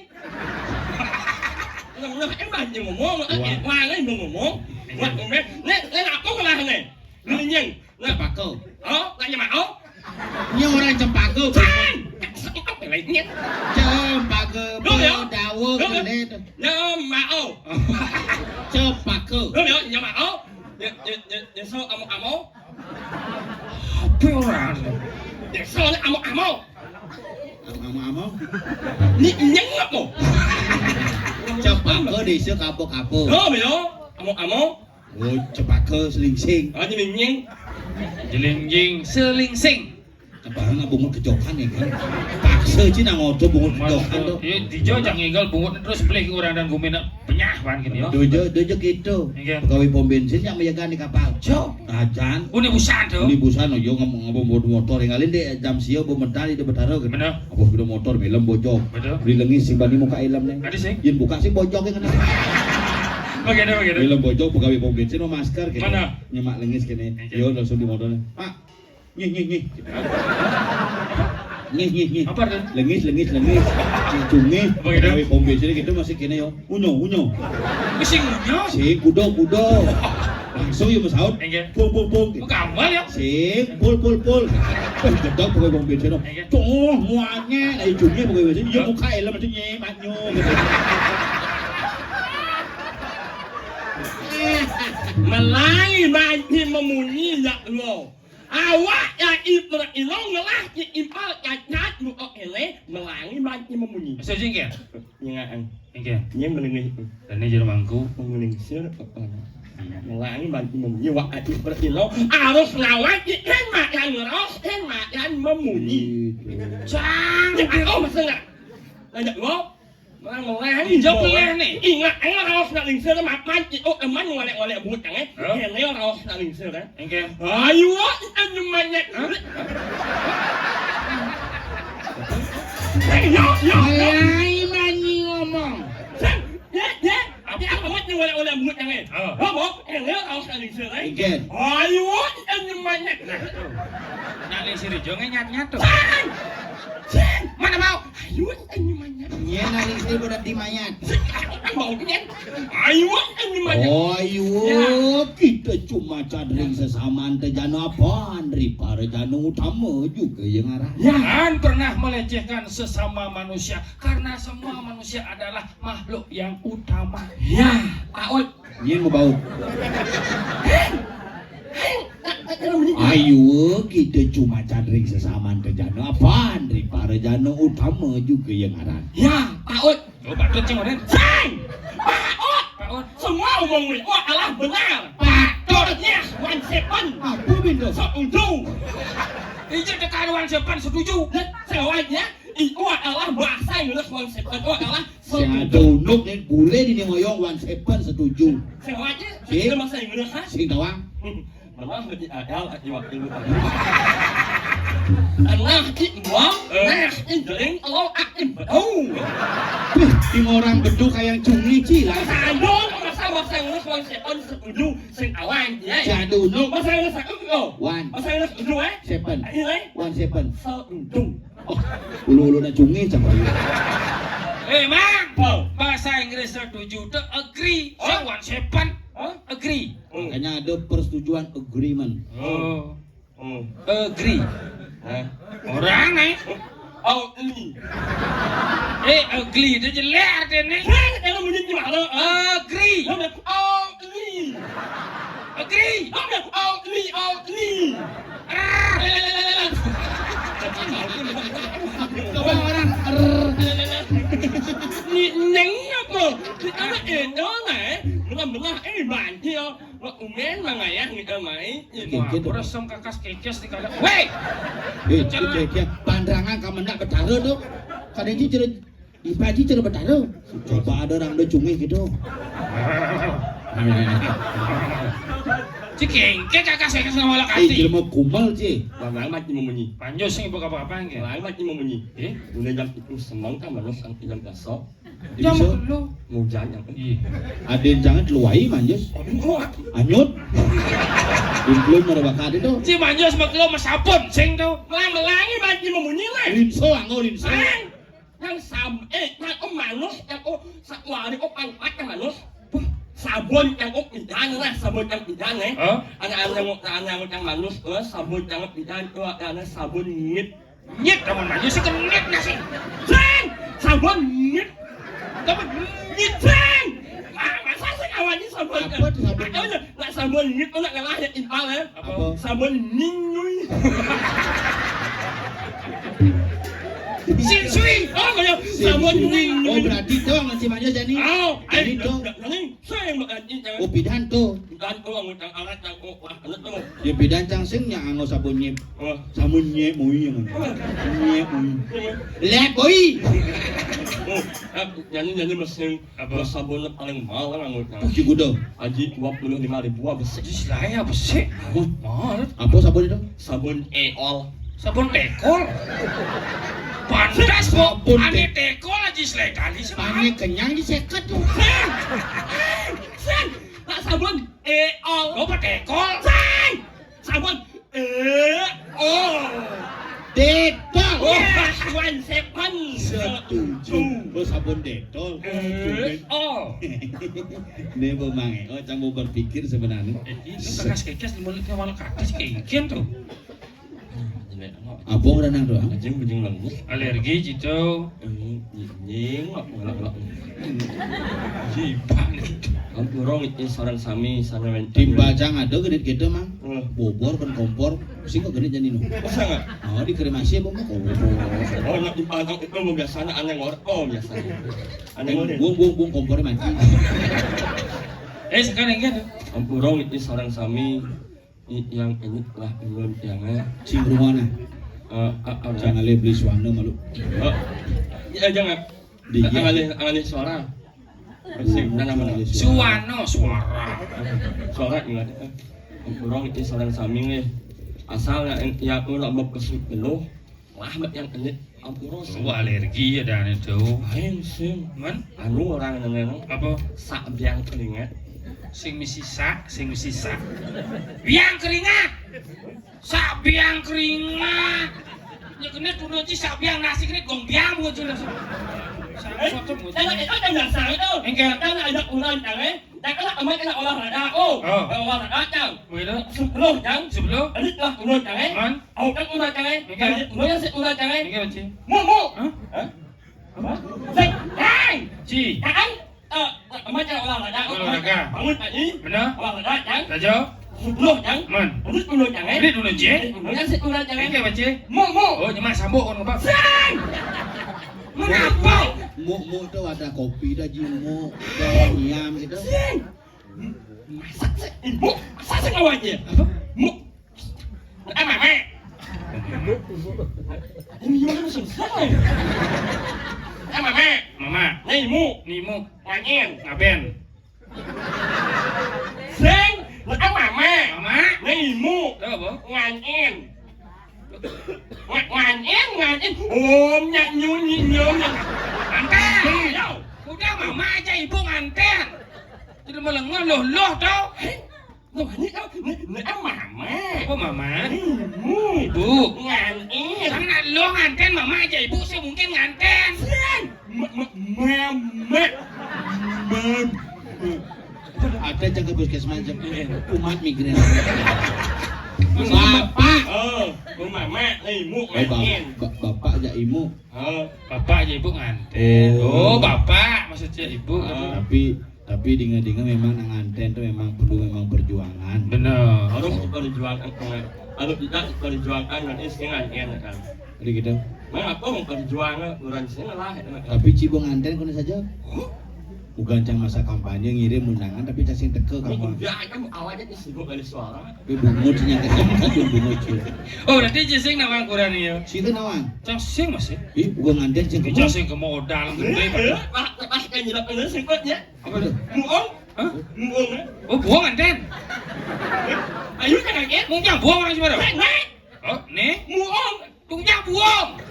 Ngomong, eh, baju ngomong, eh, wah, eh, ngomong. Wak umen, nek, nek apa ngelah nih? Nyening nyeng. Nek pakai. Oh, nak nyemak, oh? Ini orang cempaka. Cang! Apa lainnya? Cempaka, Dul, ya? Dul, ya? Nyemak, oh. Cempaka. Dul, ya, nyemak, oh. Ya, ya, ya, ya, so, amo, amo. Apa orang? Ya, so, amo, amo. Amo, amo, amo. Ni nyeng apa? Cempaka desa kapo-kapo. Oh, ya. Amo, amo. Oh, cempaka selingsing. Ah, jeling nying. Jeling nying selingsing. Kebarang bungut kejokan ya kan. Paksa cina ngoto bungut kejokan tuh. Iya, dijo jang nginggal bungut terus beli orang dan gumina penyah ban gini ya. Dojo, dojo gitu. Iya. Pegawai pom bensin yang menjaga di kapal. Jo. Ajan. Uni busan tuh. Uni busan yo ngomong ngomong motor yang ngalin deh jam sio bo mental di betara gitu. Bener. Apa sepeda motor melem bojok. Betul. Beli lengis sing bani muka ilem nih. Ada sih. Yen buka sih bojok yang kena. Begitu, begitu. Film bojok pegawai pom bensin mau masker gitu. Mana? Nyemak lengis kene. Iya. Yo langsung di motornya. Pak, nyih nyih nyih. Nyih nyih nyih. Apa tuh? Lengis lengis lengis. Cungih. Apa gitu? Pegawai pom bensin gitu masih kene yo. Unyo unyo. Mesti unyo. Si kudo kudo. Langsung yo mesaut. Enggak. Pung pung pung. Bukan awal ya. Si pul pul pul. Wah, gedok pegawai pom bensin. Enggak. Tuh muanya, ayo cungih pegawai bensin. Yo muka ilem itu nyih. Melangi banci memunyi ya lo. Awak ya iper ilong ngelah ki impal cacat mu ok ele melangi banci memunyi. Sejing ya? Nyengaan. Oke. Nyeng melengis. Dan ini jero mangku. Melengis. Melangi bantu memunyi, wak ati bertino, harus lawan ikan makan ngeros, ikan makan memunyi. Gitu. Cang, ya, oh, masa nggak? Ngajak lo? Melang-melang. Jawab boleh nih. Ingat, ayo raos nak lingsir, mapan, iko eman ngolek-ngolek buat, eh. Hah? Ini raos nak lingsir, eh. Engke. Ayo, ikan nyemanyak. Hah? Eh, yo, yo, yo. Mulai mani ngomong. Sang, ya, ya. Apa? Apa buat ngolek-ngolek buat, eh. Oh. Ngomong, ini raos nak lingsir, eh. Engke. Ayo, ikan nyemanyak. Nah, tuh. Nak lingsir ijo nyat-nyat tuh. Sang! Sang! Mana mau? Ayo, ikan nyemanyak. Nyén ari istri bodas di mayat. Bau nyén. Ayo, ini banyak. Oh, ayo, ya. Kita cuma cadring sesamaan tejana apan, ripara jana utama juga yang arah. Ya. Jangan pernah melecehkan sesama manusia, karena semua manusia adalah makhluk yang utama. Ya, paut. Nyén mau baut. Ayo, kita cuma cadring sesamaan tejana apan, ripara jana utama juga yang arah. Ya, paut. Oh, patut, Cing, Oden. Sang! Paut! Paut. Semua omong Wi Uwa adalah benar. Patutnya Wan Sepen. Apa benda? Setuju. Ija tekan Wan Sepen setuju. Sewanya, itu adalah bahasa Inggris Wan Sepen. Itu adalah setuju. Sing ada unduk nih, boleh di ngoyong Wan Sepen setuju. Sewanya, sing bahasa Inggris, ha? Sing tawang. Malah lebih ada lagi waktu lu. Alah, ki buang, eh, nah, ki jering, lo, ah, ki betul. Ih, orang beduk kayak cumi, Ci, lah. Sandung, masa bahasa Inggris, Wan Sepen setuju, sing awan, ya. Jadunuk. Bahasa Inggris, eh, oh. Wan. Bahasa Inggris setuju, eh? Sepen. Ini, eh? Wan Sepen. Setuju. Oh, ulu-ulu nak cumi, cang. Eh, Mang. Oh. Bahasa Inggris setuju, tuh agree. Oh. Sing Wan Sepen. Hah? Agree. Hmm. Makanya ada persetujuan agreement. Oh. Hmm. Agree. Hah? Orang, eh. Oh, ini. Eh, ugly itu jelek artinya. Hah? Kalau bunyi gimana? Agree. Lo bilang, oh, ini. Agree. Lo bilang, oh, ini, oh, ini. Ah. Coba orang. Ni, neng apa? Kita nak enjoy, eh. Belah-belah, eh, banjir. Wah, umen mangayah ngitu mai. Ih, mau apa resem kakas kekes di kada. Weh! Eh, kekes. Pandangan ka mendak betara tu. Kada ji cara, ipa ji cara betara. Coba ada orang do cungih gitu. Ci kengke kakas kekes nama lakati. Eh, jelema kumal, Ci. Wah, mati memunyi. Panjus sing buka apa-apa, engke? Wah, mati memunyi. Eh? Mulai jam itu semang kan manus ang jam besok. Jam telu. Ngujan yang. Iya. Adin jangan telu wai, Manjus. Anyut. Belum ada bakat itu. Si Manjus maklum masapun sing tu. Melang-melangi bagi memunyi lah. Rinso, anggo rinso. Yang sam, eh, yang om manus, yang om sakwari, om pangkat yang manus. Sabun yang om pidan lah, sabun yang pidan, eh. Hah? Anak-anak yang, anak-anak yang manus, eh, sabun yang pidan tu ada sabun ngit. Nyit, kamu nanya sih, ke nyit nggak sih? Sing! Sabun nyit. Kamu nyit, sing! Ma-, masa sih kawannya sabun? Apa tuh sabun? Ada, nak sabun nyit tu nak ngalah ya, impal ya. Apa? Sabun nyinyui. Sinsui. Oh, kayak sabun nyinyui. Oh, berarti dong si Manjus jadi. Oh, jadi dong. Sing, berarti jangan. Oh, pidan tu. Pidan tu, angut yang alat, yang kok, wah, anut tu. Ya, pidan cang sing nya anggo sabun nyip. Oh. Sabun nyip mui yang mana? Oh. Nyip mui. Lek, boy. Oh, eh, nyanyi, nyanyi mesin. Apa? Sabun paling mahal kan anggota. Puji kuda. Aji dua puluh lima ribu apa sih? Aji selai apa sih? Mahal. Apa sabun itu? Sabun eol. Sabun tekol. Pantas kok sabun ane te- tekol aji selai tali sih. Ane kenyang di seket tuh. Sing! Sing! Nak sabun eol. Apa tekol? Sing! Sabun E O. Detol. Wah, Wan Sepen. Setuju. Bos sabun Detol. E O. Ini memang, oh, cang mau berpikir sebenarnya. Eh, ini kakas kekes di mulutnya malah kakas kengken tuh. Apa orang nang doang? Anjing, anjing lemes. Alergi gitu. Anjing, nggak, nggak, nggak. Jipan. Ampura, sareng sami, sareng wénten. Timbal cang ada genit gitu, Mang. Eh. Bobor kan kompor, sing kok genit jadi nu. Masa nggak? Oh, dikremasi apa mah kompor? Oh, nak timbal cang itu mau biasanya aneh ngor-, oh, biasanya. Aneh ngor-, buang, buang, buang kompornya mati. Eh, sekarang kan? Ampura niki sareng sami, yang ini lah ulun yang eh. Sing rumana. Eh, a- a- Jangan le beli suana malu. Oh. Ya, jangan. Di- Alih, alih suara. Sing mana mana. Suwana suara. Suara ingat. Ampura niki sareng sami nggih. Asal ya, ya ora mbok kesuk penuh. Wah, mbak yang ini ampura sih. Oh, alergi ya dan itu. Lain sih. Man? Anu orang yang apa? Sak biang keringat. Sing misi sak, sing misi sak. Biang keringat. Sak biang keringat. Ya kena dulu ci sak biang nasi kena gong biang buat jelas. Sak satu buat. Kalau itu kan dasar itu. Enggak. Kalau ada ulang tangan, tak kena amat kena olahraga. Oh, oh. Olahraga kan. Begitu. Sepuluh kan? Sepuluh. Ini telah turun kan? Man? Au kan ulah cai. Enggak. Ulah sih ulah cai. Enggak, Ci. Mu mu. Hah? Hah? Apa? Sing, hai. Ci. Kan? Eh, macam olahraga. Olahraga. Bangun pagi. Benar. Olahraga kan? Tajo. Sepuluh kan? Man. Ini dulu cai. Ini dulu, Ci. Ulah sih ulah cai. Enggak, Ci. Mu mu. Oh, cuma sambuk orang apa? Sing. Mengapa? Mu mu tu ada kopi dah, Ji, mu. Ada ayam gitu. Sing. Masak sih, ibu, masak sih awalnya. Apa? Mu, eh mama. Ini gimana sih? Eh mama. Mama. Nih ibu. Nih ibu. Angin. Ngaben. Sing, eh mama. Mama. Nih ibu. Tahu apa? Ngangin. Nga- Ngangin, ngangin. Om nyak nyun nyi nyun nyak. Anten. Yo. Udah mama aja ibu nganten. Tidak melengah loh loh tau. Hei, lo ini tau. Ini, ini ah mama. Apa mama? Ibu. Ibu. Ngangin. Karena lo nganten mama aja ibu sih mungkin nganten. Sian. Ma- ma- Mama. Mama. Ada jaga puskesmas jam umat migrain. Bapak. Oh, rumah mak, ibu. Oh, ba- ba- bapak aja ibu. Oh, bapak aja ibu nganten. Oh. Oh, bapak maksudnya ibu. Oh. Tapi tapi dengar-dengar memang nang nganten tuh memang perlu memang perjuangan. Bener. Harus perjuangan. Kalau tidak perjuangan nanti setengah kan. Jadi gitu. Nah, apa mau perjuangan orang sini lah. Tapi cibung nganten kono saja. Bukan cang masa kampanye ngirim undangan tapi cacing teke kamu. Ya kan awalnya disebut dari suara. Tapi bungut sih yang kecil kan bungut sih. Oh, berarti cacing nawang kurang ya. Situ nawang. Cacing masih. Ih, gua nganten cing kemo. Cacing kemo dalam gede. Pak, pak kan nyilap ini singkatnya. Apa tuh? Muong. Hah? Muong. Oh, buang nganten. Ayo kan ya? Mungkin buang orang cuma. Naik. Oh, nih. Muong. Tunggu buang.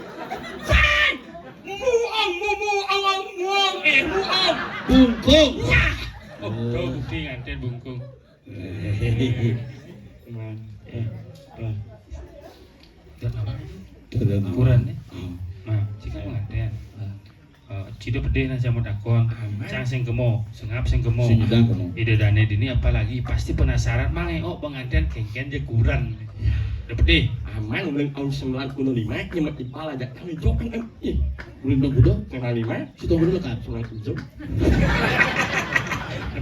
San. Muong, mu muong, muong. Eh, muong. Bungkung. Ya. Oh, oh, bukti nganten bungkung. Nah, eh, nah. Kurang nih. Hmm. Nah, cik kan nganten. Nah. Eh, cida pedih nah sama takon. Aman. Cang sing kemo, sengap sing kemo. Sing nyidang kemo. Ida dane dini apalagi pasti penasaran mang eh, oh pengantin kengken je kurang. Udah pedih. Aman ulun tahun sembilan puluh lima nyemet di pala jak kami jok kan. Ih, ulun dong kudo. Sembilan lima. Si tong kudo lekat. Sembilan tujuh.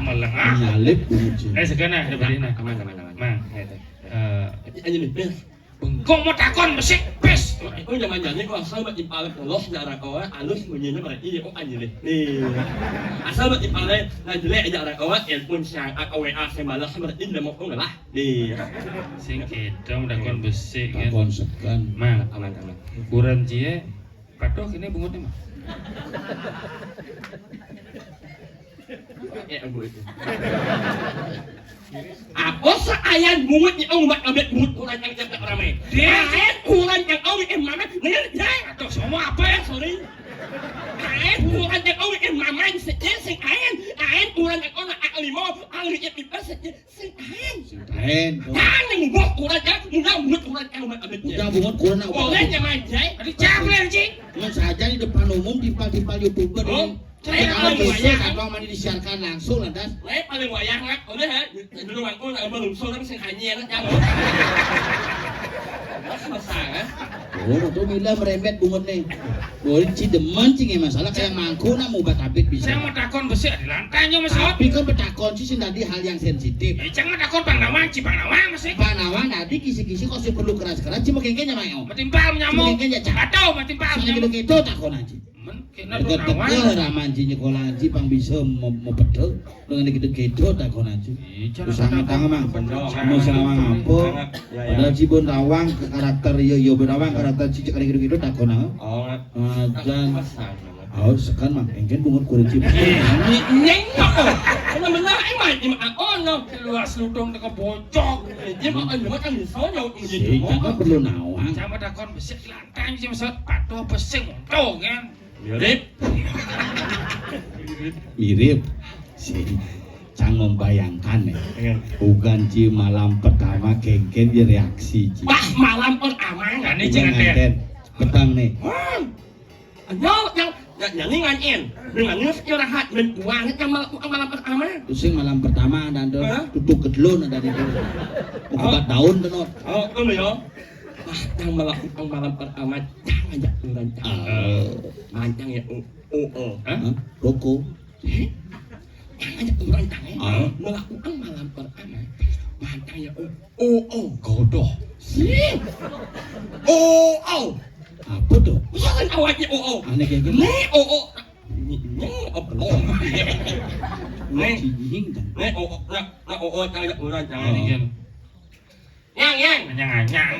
Malang ah. Nyalip bungut sih. Eh, segana, udah pedih nah. Aman, aman, aman. Mang. Eh, eh. Eh, aja nih, bes. Bengkok mau takon besik pes. Aku zaman jani kok asal mbak impalek polos darah kowe alus bunyinya berarti ya kok anjir nih. Asal mbak impalek nah jelek aja darah kowe telepon siang aku W A saya balas berarti udah mau kok ngelah. Nih. Sing kita mau takon besik kan. Takon segan. Mang. Aman aman. Ukuran cie. Patuh ini bungutnya mah. Pakai anggo itu. Apa seayan bungut ni ong mak abet bungut kurang yang jam tak ramai. Ayan kurang yang ong eh mama. Nih, ya. Atau semua apa ya? Sorry. Ayan kurang yang ong eh mama sejak sing ayan. Ayan kurang yang ong ak limo, ang lihat pipa sejak sing ayan. Sing ayan. Yang yang buat kurang yang mula buat kurang yang mak abet. Udah bungut kurang nak. Boleh jangan jai. Ada cap lagi. Yang saja di depan umum timpal-timpal YouTuber. Oh. Saya paling wayah. Apa mani disiarkan langsung lantas? Saya paling wayah nggak, udah ya. Dulu aku nggak belum sore sing hanya anak kamu. Masalah. Oh, tuh mila merembet bungut nih. Boleh ci demen ci nggak masalah kayak mangku nak mau obat abit bisa. Saya mau takon besik di lantai nyo masih. Tapi kan bertakon sih sing tadi hal yang sensitif. Ya jangan takon bang nawang ci bang nawang masih. Bang nawang tadi kisi-kisi kok sih perlu keras-keras ci mau kengkenya mayo. Matimpal nyamuk. Kengkenya cak. Atau matimpal. Saya gitu-gitu takon aja. Men, kena Teka-teka nawang. Raman ci nyekola ci pang bisa mo-, mopedhe. Dengan gitu-gitu takon aja. Iya, cara Usah takon. Ngetang, Mang. Bener. Mau selawang apa? Ya, ya. Padahal ci pun nawang ke karakter, ya, ya, pun nawang karakter ci cek gitu-gitu takon, ah. Oh, Ah, dan pesan, Mang. Oh, sekan, Mang. Engken bungut kuring ci. Iya, nyeng kok. Bener-bener, emang, emang, oh, no. Luas ludung teka bocok. Dia mah, emang kan bisa, ya, Si, gitu. Jangan perlu nawang. Sama takon besik lantang, sih, maksud patuh besik, monto, kan? Mirip. Mirip. Si, cang membayangkan, ya. Iya. Bukan ci malam pertama kengken dia reaksi, ci. Pas malam pertama, nggak nih, Bukan jangan, nganten. Petang, nih. Hmm. Ayo, yang, yang, yang ini nganyen. Dengan ini istirahat, dan buangnya yang malam, malam pertama. Terus sing malam pertama, dan tuh Hah? Tutuk kedlun, ada di tuh. Obat daun, tuh, no. Oh, itu ya. Wah, yang malam, yang malam pertama, jangan ajak orang, jangan. Oh. Mancang ya, oh, oh, oh. Hah? Hah? Rokok. Eh? Jangan ajak orang, jangan. Ah. Melakukan malam pertama, mancang ya, oh, oh, oh. Godoh. Sih. Oh, oh. Apa tuh? Jangan awaknya, oh, oh. Aneh kayak gini. Nih, oh, oh. Nih, nih, oh, oh. Nih. Anjing, kan? Nih, oh, oh, nah, nah, oh, oh, jangan ajak orang, jangan. Oh. Ini kan. Yang, yang. Anyang-anyang.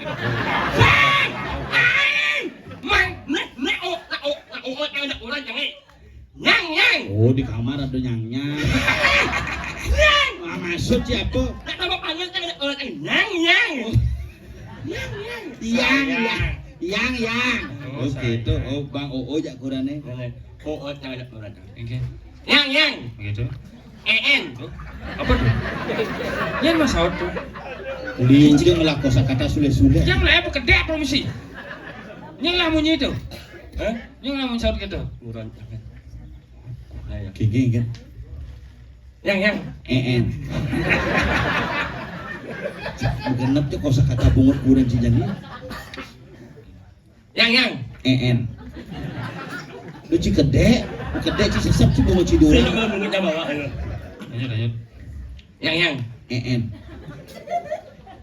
Mang, nek, nek, oh, nek, oh, nek, oh, nek, nek, orang jangan. Yang, yang. Oh, di kamar ada nyang-nyang. Yang. Ah, maksud siapa? Nek, nama panggil kan ada orang yang yang, yang. Oh. Yang, yang. Yang, Sayang. Yang. Yang, yang. Oh, Oh, gitu. Sayang. Oh, Bang Oo jak kurane. Mana? Oh, oh, jangan ada orang. Oke. Yang, yang. Gitu. En. Apa tuh? Yang mas saut tuh. Liu je ngelah kosakata sule-sule. Yang lah apa kedek apa mesti? Yang lah munyi itu. Hah? Yang lah munyi saut gitu. Bukan. Nah, ya. Gigi kan. Yang, yang. En. Genep tuh kosakata bungut kurang ci jani. Yang, yang. En. Lu ci kedek, kedek ci sesep ci bungut ci dua. Sesep bungut sama, Pak. Ayo. Lanjut, lanjut. Yang, yang. En.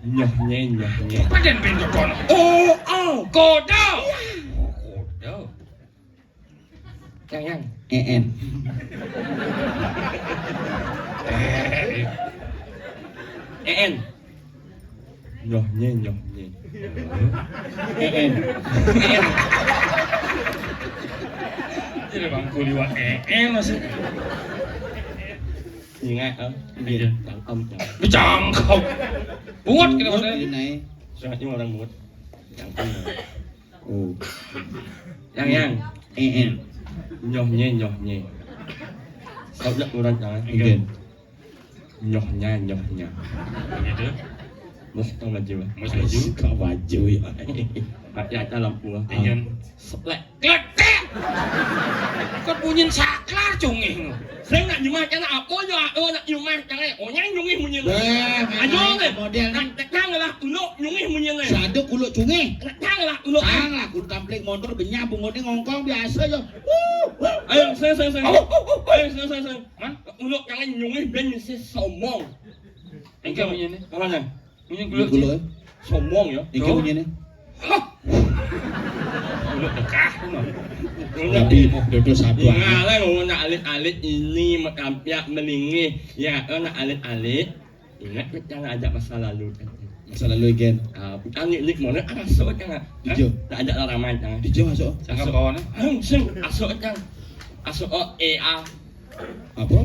Nyoh, nye, nyoh, nye. Padan pintu kono. Oh, oh. Kodo. Oh, kodo. Yang, yang. En. En. Nyoh, nye, nyoh, nye. En. Jadi bangku liwat en masih. Ingat, ah. Iya. Cangkem, cangkem. Cangkem. Bungut kita maksudnya. Ini. Sangatnya orang bungut. Cangkem. Oh. Yang, yang. En. Nyoh, nye, nyoh, nye. Saut jak kurang, jangan. Oke. Nyoh, nya, nyoh, nya. Gitu. Mus tau baju, Mas. Mus baju. Kau baju, ya. Pakai aja lampu, ah. Iya. Seplek. Kletek. Kok bunyin saklar cungih. Sing nak nyumah kena apa ya? Oh, nak nyumah kena. Oh, nyang nyungih munyin. Weh, ayo, memang deh. Model nak tekan lah uluk nyungih munyin. Saduk uluk cungih. Tekan lah uluk. Tang lah, kudu tamplik montor benyah bungone ngongkong biasa ya. Wuh, wuh. Ayo, sing, sing, sing. Oh, oh, oh, oh. Ayo, sing, sing, sing. Hah? Uluk jangan nyungih ben mesti sombong. Engke munyin. Apa, Nang? Ini guluk, guluk, sih. Eh? Sombong ya. Iki tuh. Bunyinya. Hah. Guluk dekah, no. Tapi dodo satu aja. Ngala ngomong nak alit-alit ini, mek kampiak meninggi. Ya, eh, nak alit-alit. Ingat, mek jangan ajak masa lalu. Masa lalu, Gen. Ah, bukan nik, nik, mana? Ah, masuk, jangan. Dijo. Hah? Tak ajak lah ramai, jangan. Dijo masuk. Jangan bawa, nah. Hang, sing, masuk, jangan. Masuk, oh, E A. Apa?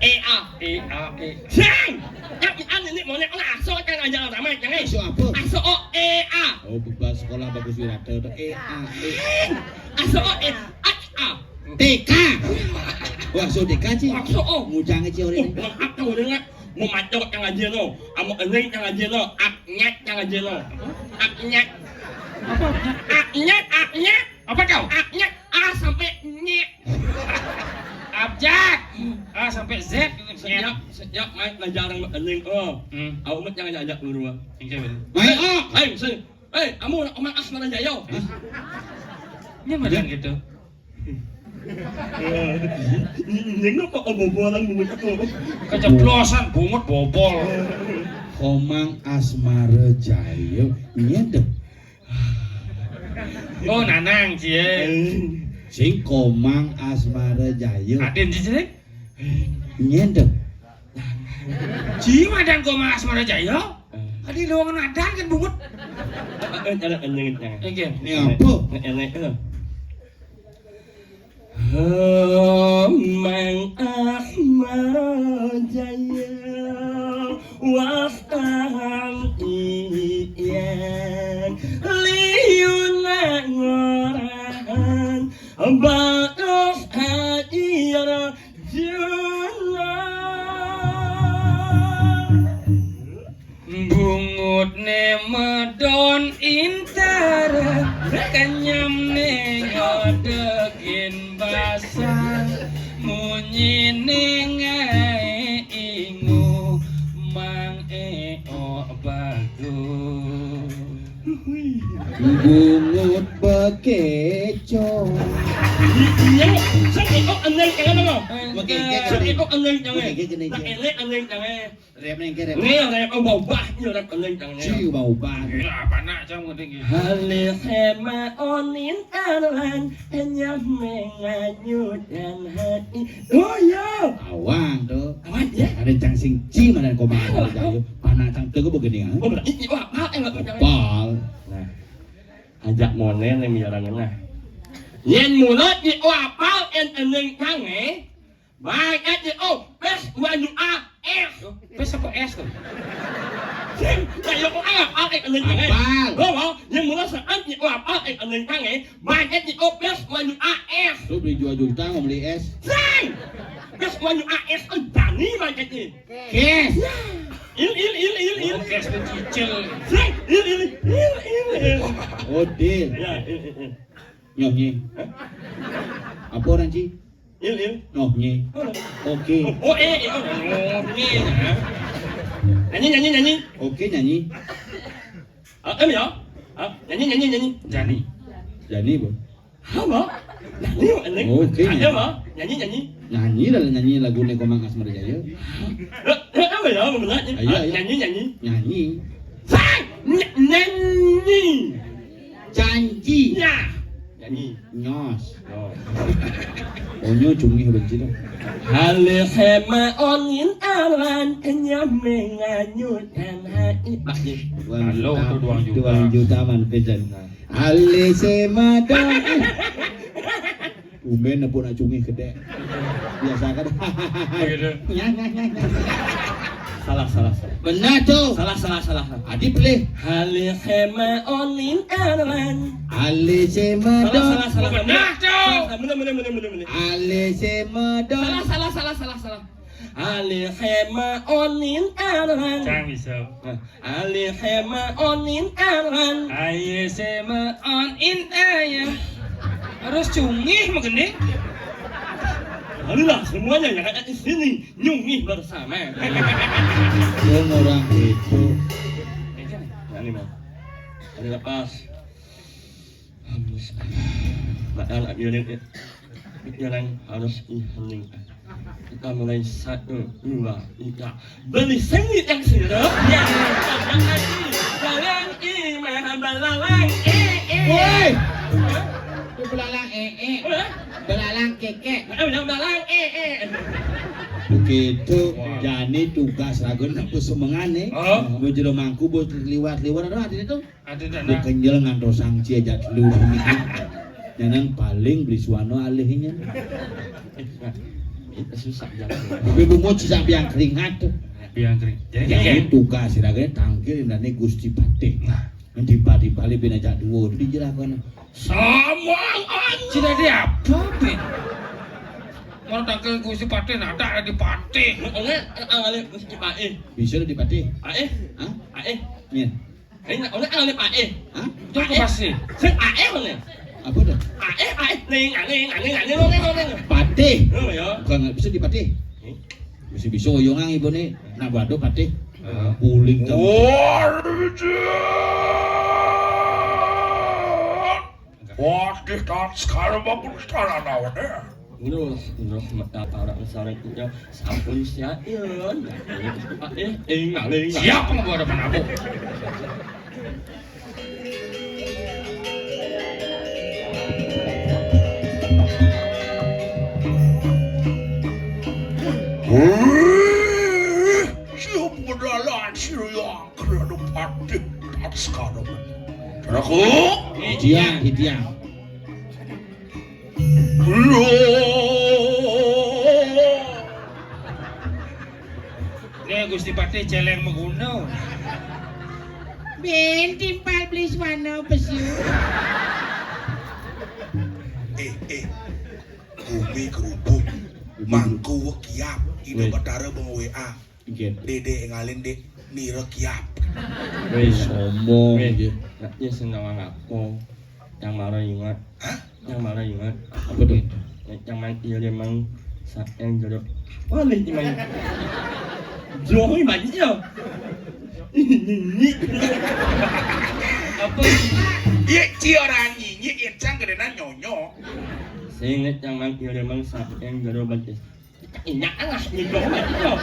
E A. E A, E. Sing! Yang anu ini mau nak masuk kan aja ramai, jangan. Masuk apa? Masuk, oh, E A. Oh, beban sekolah bagus wirata. E A, E. Masuk, oh, E A. T K. Wah, so T K, Ci. Masuk, oh. Ngujang, Ci, orang ini. Oh, aku dengar. Mau macok yang aja, no. Mau ening yang aja, no. Aknyat yang aja, no. Aknyat. Apa? Aknyat, aknyat. Apa kau? Aknyat A sampai nyet. Abjad. A sampai Z. Sejak, sejak main ngajar ening, oh. Hmm. Aku mek jangan ajak guru, ah. Oke, betul. Baik, oh. Ayo, sini. Eh, kamu nak Komang Asmara Jaya. Hah? Ini badan gitu. Ini apa obo-obo orang bungut itu? Keceplosan bungut bobol. Komang Asmara Jaya. Ini ada. Oh, Nanang, cie. Eh. Sing Komang Asmara Jaya. Aden sih, sih. Nyén to. Sing adan Komang Asmara Jaya. Adi lowongan adan kan bungut. Eh, eh, eh, eh, eh, eh. Oke. Ini apa? Eh, eh, eh. Mang Ahmad Jaya, wah tahan iyang liuna ngorahan bagus hadir juna. Bungutné medon intara, kenyemné ngodegin basa, munyiné ngaé ingu, mang éok bagus. Bungut bekeco. Iya, sing éok enéng kangen apa? Bekeco. Sing éok enéng kangen. Bekeco, bekeco. Nah, éné enéng kangen. Rep ning kene. Né rep ubah-ubah, iya rep kenceng tangannya. Ci ubah-ubah. Iya, apa nak cang penting iki? Halih hema onin aran, kenyah menganyudan hati. Oh iya. Awang to. Awang ya. Ada cang sing ci mana Komang Asmara Jaya. Panak cang teu begini ah. Oh, berarti iki wah, apa yang nggak punya? Pal. Nah. Ajak moné nih miaran nah. Yén mulut di apal en enéng kange. Baik aja, oh, pes wanyu A S. Pes apa S tuh? Sing, kayak kok ayo, pakai kenceng. Apal. Lo mau, yang mula saat nih, oh, apal, eh, kenceng, eh. Baik aja, oh, pes wanyu A S. Tuh beli dua juta mau beli es. Sing, pes wanyu A S, oh, Dani baik aja. Kes. Il, il, il, il, il. Oh, kes tuh cicil. Sing, il, il, il, il, il. Oh, deal. Ya, il, il, il. Nyonyi. Hah? Apa orang Ci? Il, il. Noh, nyi. Oke. Oh, eh, eh, oh, oh, nyi, ya. Nyanyi, nyanyi, nyanyi. Oke, nyanyi. Ah, em, ya. Ah, nyanyi, nyanyi, nyanyi. Jani. Jani, Bu. Apa? Nyanyi, nyanyi. Oke, nyanyi. Apa? Nyanyi, nyanyi. Nyanyi lah, nyanyi lagu Komang Asmara Jaya. Eh, eh, apa ya, benar? Ayo, ah, ayo. Nyanyi, nyanyi. Nyanyi. Sang! Ny-, nyanyi. Janji. Ya. Nyanyi. Nyos. Oh. Onyo cungih benci dah. Halih hema onin aran kenyah menganyudan hati. Pak, ya. Halo, tuh dua juta. Dua juta man pejan. Nah. Halih sema dong. Tumben nepuk nak cungih gedé. Biasa kan. Gitu. Nyah, nyah, nyah, nyah. Salah, salah, salah. Benar tuh. Salah, salah, salah, salah. Adi pilih. Halih hema onin aran. Halih sema dong. Salah, salah, salah. Benar tuh. Salah, salah. Benar, benar, benar, benar, benar. Halih sema dong. Salah, salah, salah, salah, salah. Halih hema onin aran. Cang bisa. Nah. Alih hema onin aran. Aye sema onin ayah. Harus cungih mah gini. Marilah semuanya yang ada di sini nyungih bersama. Yang orang itu. Nah, ini mah. Ada lepas. Batal ambil yang yang harus dihening. Kita mulai satu, dua, tiga. Beli sengit yang sirep, yang yang lagi. Belalang imah, belalang, eh, eh. Woi. Hah? Itu belalang, eh, eh. Hah? Belalang, keke. Eh, udah belalang, eh, eh. Begitu, wah. Jani tugas ragun nak pesemengan nih. Oh. Mau jero mangku, buat liwat-liwat, ada di situ. Ada dana. Bukan jalan ngantos sangci aja dulu. Nyanang paling beli suano alihnya. Itu susah jalan. Tapi bungut sisa biang keringat tuh. Biang kering. Jadi, jadi kayak tugas siragane tangkil indane Gusti Patih. Nah. Nanti pati balik bin aja dua di jelah kono. Sama anjing. Tidak ada apa, Bin? Mau tangkil Gusti Patih, nah, tak ada di Patih. Enggak, enggak, enggak, Gusti Patih. Bisa di Patih? Patih. Hah? Patih. Nih. Ayo, nak, oleh, oleh Pak Eh. Hah? Itu apa sih? Sing Pak Eh, oleh. Apa tuh? Pak Eh, Pak Eh, ning, ning, ning, ning, ning, ning. Patih. Oh, ya. Bukan, nggak bisa dipatih. Hmm? Bisa-bisa oyongan ibu nih. Nak waduh patih. Heeh. Buling kamu. Wah, Patih tak sekarang bagus sekarang lawannya. Nuh, nuh, mata para sareng punya sampun siaeun. Eh, eh, ngaling. Siapa yang bawa depan aku? Titiang. Nih Gusti Patih céléng maguna. Bén timpal beli suana pesu. Eh, eh. Bumi kerubung. Mangku kiap. Ida Betara bang W A. Nggih. Dék, Dék, éngalin, Dék, nira kiap. Wis omong. Wis, nggih. Nak nyis nawang apa? Yang marah ingat. Hah? Yang marah ingat. Apa tuh? Yang, yang main iya dia mang sa yang jodoh. Wah, nih, main. Jodoh ini banyak ya. Ini. Apa? Iya, ci orang nyinyik, iya, cang gedénan nyonyo. Sing ingat yang main iya dia mang sa yang jodoh banyak. Inyak lah, nyidok lah, nyidok.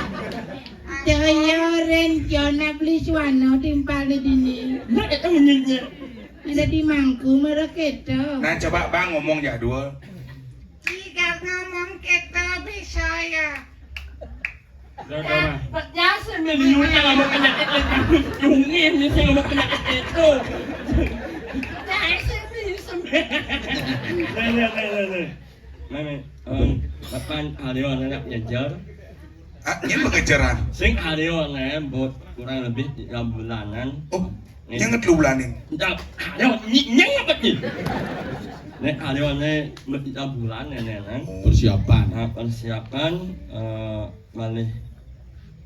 Cahaya rencana beli suana timpal di dini. Nak datang nyinyir. Ada di mangku mereka itu. Nah, coba Bang ngomong jadwal. Jika ngomong kita bisa ya. Udah, udah, Bang. Biasa miliunnya ngomong penyakit itu. Cungin, bisa ngomong penyakit itu. Biasa bisa. Nah, nah, nah, nah, nah. Meme, em, kapan hari anak ngejar? Ah, ini mengejaran. Sing hari anak buat kurang lebih tiga bulanan. Oh, ini nyenget lu bulanin. Entar, hari ini nyeng apa nih? Nek hari anak buat tiga bulan ya, Nek, kan? Oh. Persiapan. Nah, persiapan, eh, malih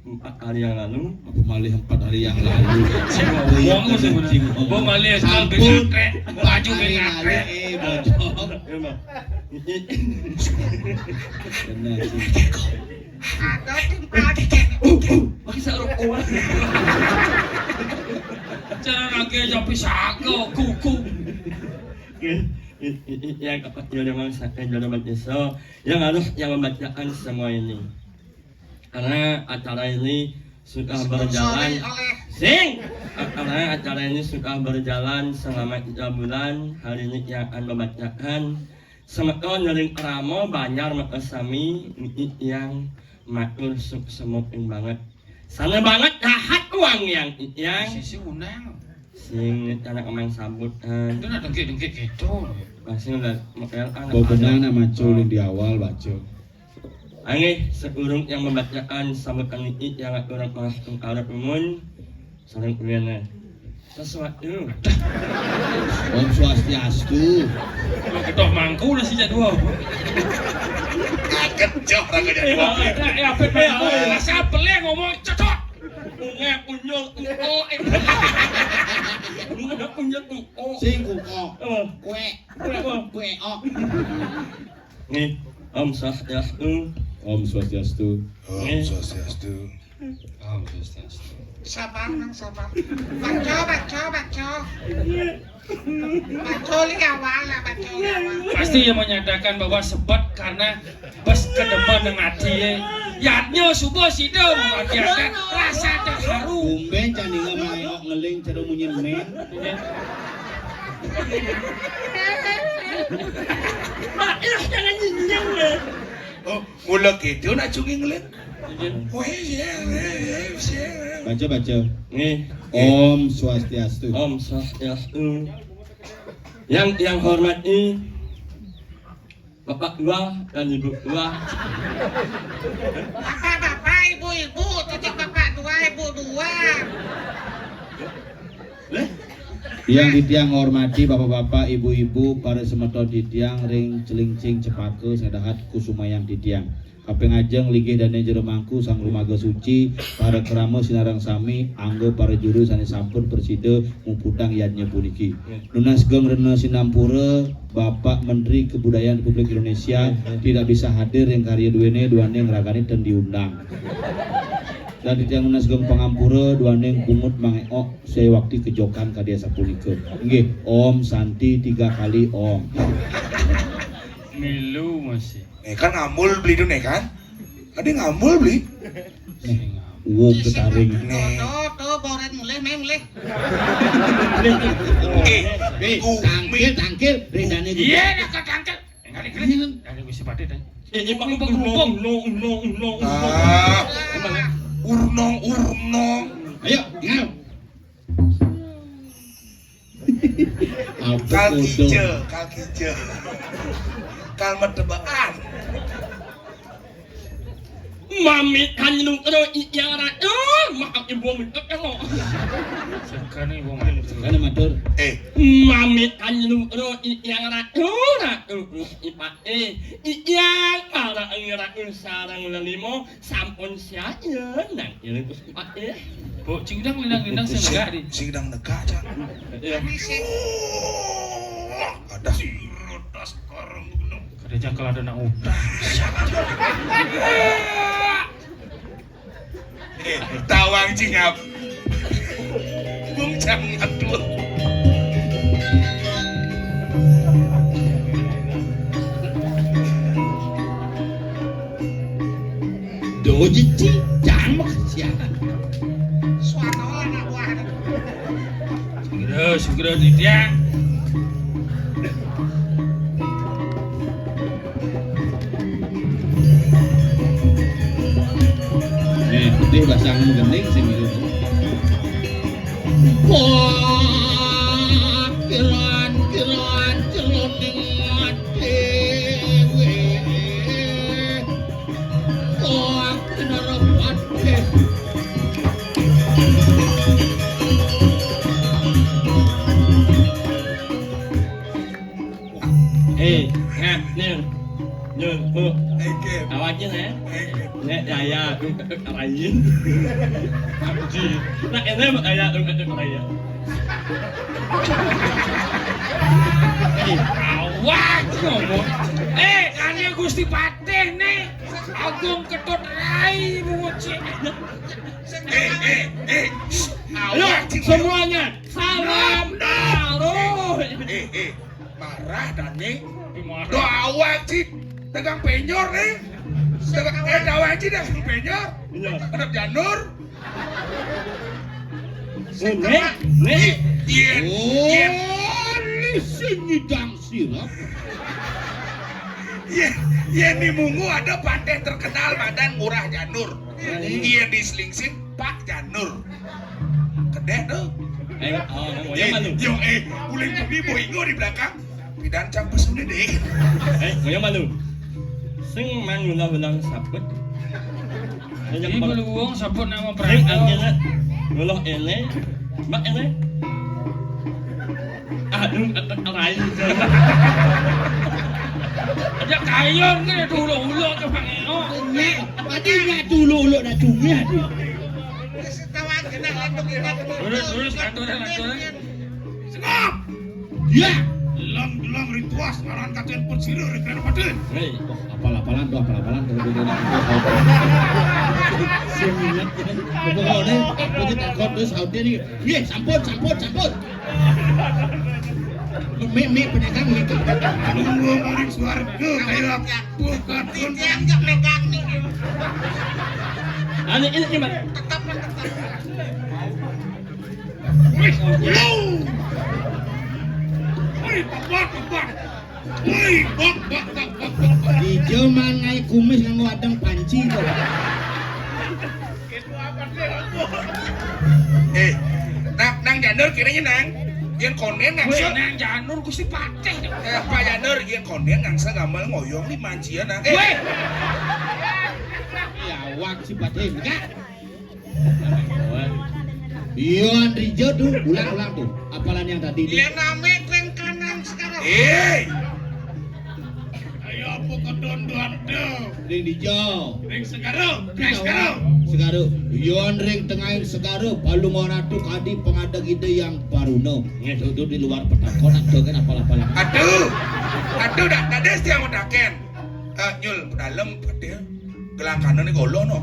empat hari yang lalu. Apa malih empat hari yang lalu? Sing ngomong, sing ngomong. Gua malih sampun baju empat hari yang lalu, eh, bocor. Iya, Bang. Benar sih. Ada timpal. Uh, uh, pakai sarung kuat. Cara lagi aja pisang kuku. Yang apa? Yang memang saya jodoh, yang harus yang membacakan semua ini. Karena acara ini sudah berjalan. Sing! Karena acara ini sudah berjalan selama tiga bulan, hari ini yang akan membacakan semeton dari Ramo Banjar Makasami, ini yang matur suk semukin banget. Sana banget dahat uang yang, yang. Sisi undang. Sing anak emang sambutan. Itu nak dengkik-dengkik gitu. Pasti udah mau anak. Bau benang nak mancul di awal, baca. Angih, seurung yang membacakan sambutan niki yang aturang malah tungkarep umun, sareng kuliana. Sesuatu. Om Swastiastu. Ketok mangku udah sejak dua. Kaget joh raga jadi dua. Eh, apa, eh, apa, eh, masa pelé ngomong cocok. Bunga punyol uo. Bunga punyol uo. Sing kuko. Apa? Kue. Kue apa? Kue, oh. Nih, Om Swastiastu. Om Swastiastu. Om Swastiastu. Om Swastiastu. Sabar, Nang, sabar. Baca, baca, baca. Baca li awal lah, baca li awal. Pasti yang menyatakan bahwa sebet karena bes kedemen nang ati, eh. Yadnya subuh sida memartiakan rasa terharu. Bumben candinga maéok ngeling cara munyin men. Mak, eh, jangan nyinyang, eh. Oh, mula gitu nak cunging lin. Weh, ya, ya, ya, ya. Baca, baca. Nih. Om Swastiastu. Om Swastiastu. Yang, yang hormati Bapak dua dan Ibu dua. Bapak-bapak, ibu-ibu, titik bapak dua, ibu dua. Leh? Yang titiang hormati bapak-bapak, ibu-ibu, para semeton titiang ring Cilincing Cepaka, sadahat kusumayang titiang. Kaping ajeng linggih dané jero mangku sang rumaga suci, para krama sinareng sami, angga para juru sané sampun prasida muputang yadnya puniki. Nunas geng rena sinampura, Bapak Menteri Kebudayaan Republik Indonesia tidak bisa hadir ring karya duéné, duaning ragané ten diundang. Dan titiang nunas geng pangampura, duaning pungut mangéok, saya waktu kejokan kadi asapunika. Nggih, Om Santi tiga kali Om. Milu masih. Nih kan ngambul beli tuh nih kan? Ada ngambul beli. Nih, uwung ketaring. Nih. Tuh, tuh, boret mulih, meh mulih. Eh, eh, tangkil, tangkil, redane gitu. Iya, nak tangkil. Enggak diklik. Ada gusti pati tanya. Ini pakai penggerubung. No, no, no, no. Ah, urnong, urnong. Ayo, ngau. Kal kica, kal kica. Kal metebekan. Mamit hanyut ro i yang ratu, maaf ibu minta kalau. Sakane wong. Sakane matur. Eh, mamit hanyut ro i yang ratu, ratu ipat eh. Iyang para ngira sareng lelimo sampun siayan nang iring Gusti Patih. Bok cingdang lindang-lindang sing negak di. Sing dang negak, Cak. Iya. Ada. Rotas karang gunung. Kada jangkal ada nak udah. Eh, tawang cingap. Bung jangan dulu. Doji ci, jangan makan siang. Suara lah nak buah. Segera, segera, tidak. Eh, putih basang gending sing gitu. Wah, kiran, kiran, celoning dhewe. Wah, kiran, Eh, nggak, nih. Nih, Bu. Awak aja, ya. Nek daya, aku lain. Abdi. Nah, ini mau daya, aku lain. Eh, awak ngomong. Eh, kali Gusti Patih nih. Agung Ketut Rai, Bu Cik. Eh, eh, eh. Ayo, awak, Cik. Semuanya. Salam. Nah, nah. Taruh. Eh, eh. Marah, Dani. Marah. Doa wajib. Tegang penyor, nih. Tegang, eh, doa wajib tegang penyor. Iya. Anak janur. Nek, nek. Iya, iya, iya. Oh, ini sing ngidang sirap. Iya, iya, di Mungu ada pantai terkenal Madan Ngurah Janur. Iya. Iya, di Selingsin Pak Janur. Kedek tuh. Eh, oh, ngoyong malu. Yo, eh, ulin bumi boingo di belakang. Pidan campes udah deh. Eh, ngoyong malu. Sing mang ulang-ulang sabut. Ini beluwung sabut nama. Sing perang. Angkene. Ngoloh ele. Mak ele. Aduh, ketek lain. Ada kayun kan, ada ulo-ulo ke Bang Eno. Nek, pati nek ulo-ulo nak cumi ati. Terus, terus, aturan, aturan. Stop. Ya. Gelang-gelang rituas ngaran katen pun sira rek kena pati. Hei, kok apal-apalan tuh, apal-apalan tuh, tuh, tuh, tuh, tuh. Sing inget, ya. Pokoknya, aku takut tuh sautnya nih. Iya, sampun, sampun, sampun. Mik, mik, pedagang mik. Tunggu maring swarga, kaya buka pun. Titiang jak megang nih. Anu, ini, ini, Mas. Tetap, tetap. Wih, wow. Wih, bak, bak, bak. Wih, bak, bak, bak, bak, bak, bak. Ijo mangai kumis nganggo adang panci to. Eh, nang, nang Janur kiranya nang. Yang konden nang. Wih, se- nang Janur Gusti Patih. Eh, Pak Janur, yang konden nang segamel ngoyong nih mancian nang. Eh. Wih. Ya, wak si Patih, enggak. Iya, Andri Jo tuh, ulang-ulang tuh. Apalan yang tadi tuh? Iya, name keng kanan sekarang. Eh. Ayo, apa kedondoan tuh? Ring di Jo. Ring Segaro, ring Segaro. Segaro. Iya, ring tengahing Segaro. Balung ora tuh kadi pengadeg ide yang baruno. Nggih. Tuh, tuh di luar petakon, aduh, kan apal-apalan. Aduh. Aduh, dak, dak des tiang medaken. Eh, Nyul, pedalem, pedal. Gelang kanan ini golo, no.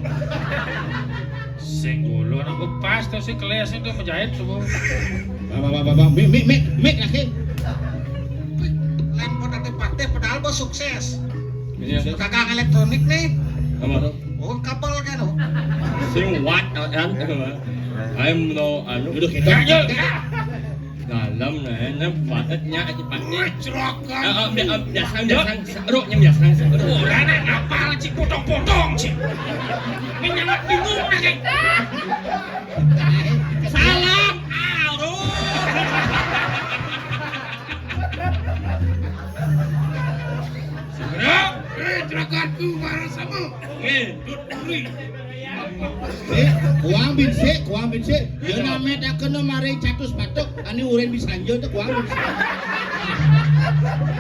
Sing golo, no. Pas tuh sing keles itu menjahit tuh. Bapak, bapak, bapak, mik, mik, mik, mik lagi. Lain pun ada partai, padahal bos sukses. Iya. Kakak elektronik nih. Apa? Oh, kapal kan, oh. Sing what, kan? I'm no, anu. Udah gitu. Nggak, Nyul. Dalam, nah, nah, padatnya aja pakai. Wih, celaka. Ah, ah, bi-, ah, biasa, biasa, sa-, ruknya biasa, sa-, ruk. Ora nek ngapal, cik, potong-potong, cik. Menyangak bingung, nah, cik. Salam, aduh. Juraganku marang sama. Nggih, Dut Duri. Sik, kuang bin sik, kuang bin sik. Ya nametaken maring Catus Patuk, ane urin bisa njo te kuang bin sik.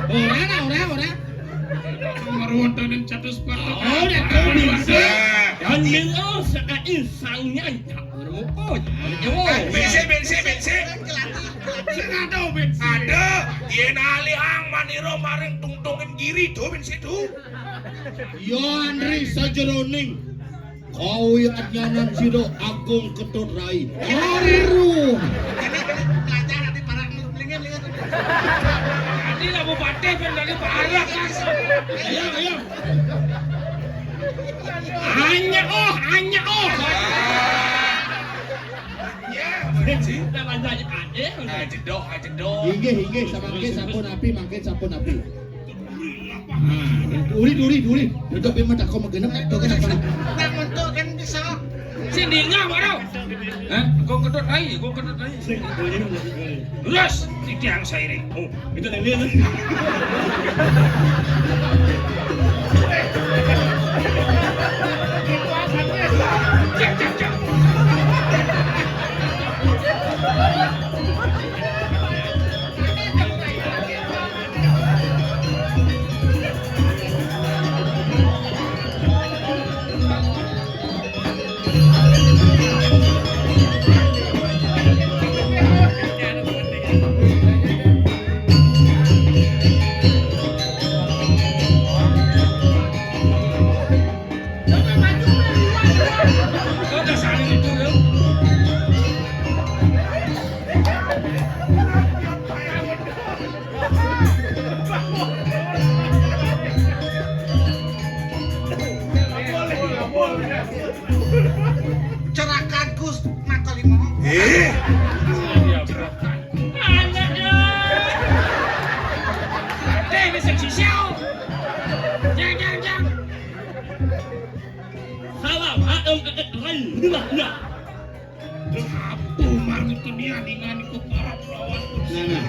Ora, ora, ora, ora. Marwontenan Catus Patuk. Oh, ora, kuang bin sik. Dan mila sekai sang nyanyi. Ora muput. Ora jawab. Bin sik, bin sik, bin sik. Sing ada bin sik. Ada, yen alihang manira maring tungtungin giri, do bin sik, do. Ya Andri sajeroning kawiadnyanan sira Agung Ketut Rai. Aru. Kene, kene, belajar nanti para mlingin, mlingin. Tadi lah bupati kan dari parah kan. Ayo, ayo. Anya oh, anya oh. Ya, Pak Haji. Kita bantu aja, Pak. Eh, ah, jedok, ah, jedok. Inggih, inggih, samangke sampun api, mangke sampun api. Duri, duri, duri. Duduk di mata kau menggenep, duduk di mata. Nang mentuk kan bisa. Sing dingah, Bro. Hah? Kau ketut ai, kau ketut ai. Terus, titiang sairi. Oh, itu yang dia. Jak, jak, jak. Cerakan Gus mangkal lima. Eh. Anaknya. Deh, ini sing sisiau. Jang, jang, jang. Salam, aem, aem, rai, rai, rai. Apa marang tunian dengan iku para pelawan. Nah, nah.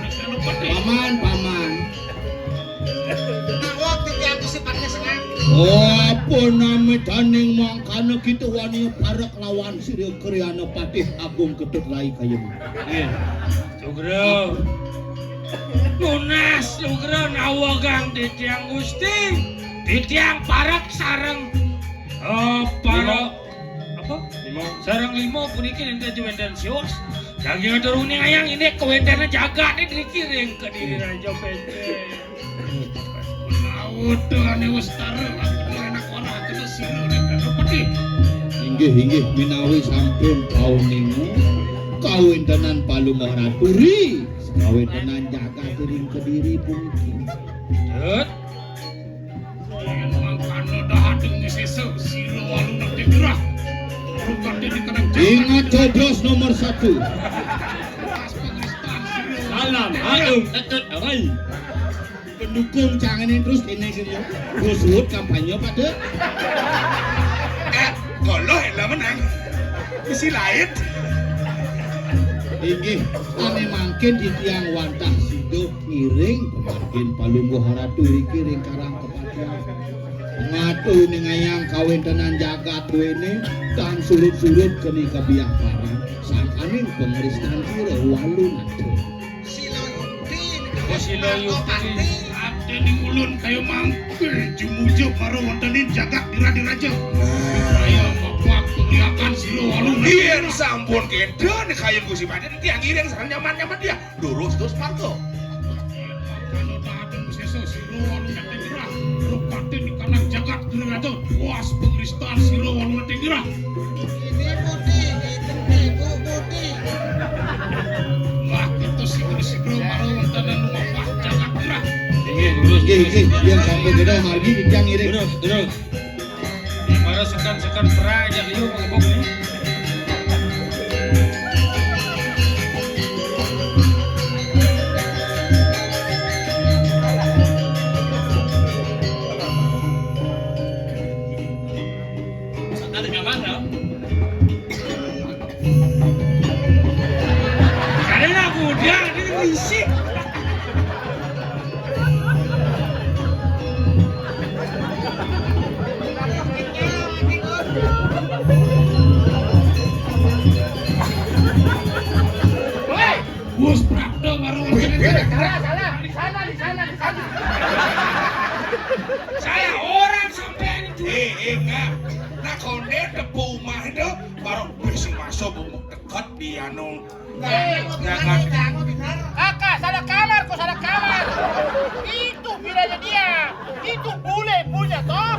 Paman, paman. Awak titiang Gusti Patih Senang. Oh, apa namedaning mangkana kita wani parek lawan Sri Kriana Patih Agung Ketut Rai kayem. Nggih. Lugra. Nunas lugra nawegang titiang Gusti. Titiang parek sareng, eh, para Lima. Apa? Lima. Sareng lima puniki nenten wenten sios. Daging atur uning ayang ini kewentene jagat niki ring Kediri Raja P T. Menawa ane wis tara, aku enak ora kena sira nek kena pedhi. Inggih, inggih, minawi sampun kauninga kawentenan Palungguh Ratu ri, kawentenan jagat ring Kediri puniki. Dut. Yen mangkana dahating sesa, sira walu nang tinggirah. Rukate dikenang. Ingat coblos nomor satu. Salam, aduh, tetep, rai. Pendukung cangene terus kene kene. Gue suut kampanye pada. Eh, goloh lah menang. Isi lain. Inggih, ane mangkin titiang wantah sida ngiring pemargin Palungguh Ratu iki ring Karang Kepatihan. Ngatu ningayang kawentenan jagat wene tan surut-surut keni kabiah parang sangkaning pangristan sira walu natu. Sila yukti. Oh, sila yukti. Atene ulun kaya mangke jumujuk para wontenin jagat dira-diraja. Kaya makuak pengliakan sira walu. Yen sampun kenten kaya Gusti Paden, tiang ngiring sareng nyaman-nyaman dia. Durus, durus marga. Mangkana dahating sesa sira walu nate gerah. Rupati di kanang jagat dira-diraja. Puas pengristan sira walu nate gerah. Ini putih, ini putih. Wah, kita sikil-sikil marang wontenan lumapah jagat gerah. Inggih, durus. Inggih, inggih. Yen sampun kena margi titiang ngiring. Durus, durus. Para sekan-sekan perai jak liu mengebuk ni. Ada nyaman tau. Karena aku udah ini berisik. Nah, nah, konde tepu umah itu baru bisi masuk bumuk deket di anu. Eh, ya kan? Kakak, salah kamar, kok salah kamar. Itu bilanya dia. Itu bule punya, toh.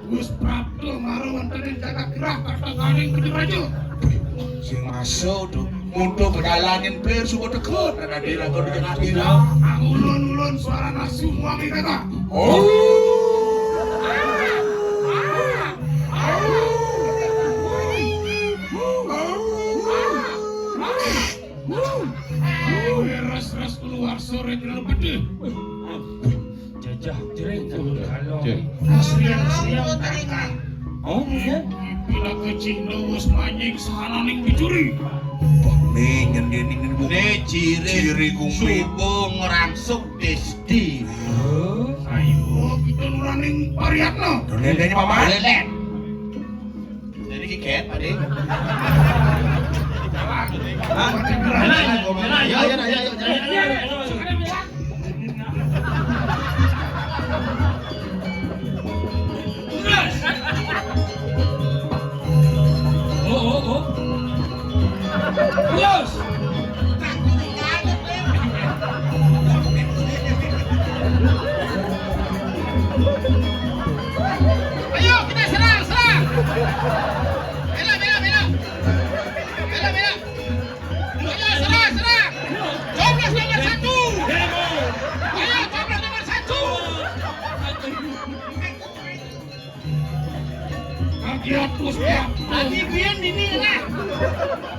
Gus Prapto maro wonten ing Jagakrah Kartakaning Benderaja. Sing masuk tuh, mutu pedalanin pir suku tekut, ada di lagu di tengah dina. Angulun-ulun suara nasu wangi kata. Oh. Ras-ras keluar sore kena pedih. Jajah, jering, kalau. Asli, asli. Oh, iya. Bila kecil wis manying sahananing dicuri. Ning ngendene ning bu. Ne ciri. Ciri gumi. Subo ngerangsuk desti. Oh. Ayo kita nuraning Pariatno. Dendene paman. Lelen. Jadi kiket, Pak Ding. Hah? Ya, ya, ya, ya, ya, ya, ya. Oh, oh, oh. Terus. Ayo, kita serang, serang. Bela, bela, bela. Bela, bela. Ayo, serang, serang. Coblos nomor satu. Ayo, coblos nomor satu. Kaki atus, ya. Lagi biyen dini kena.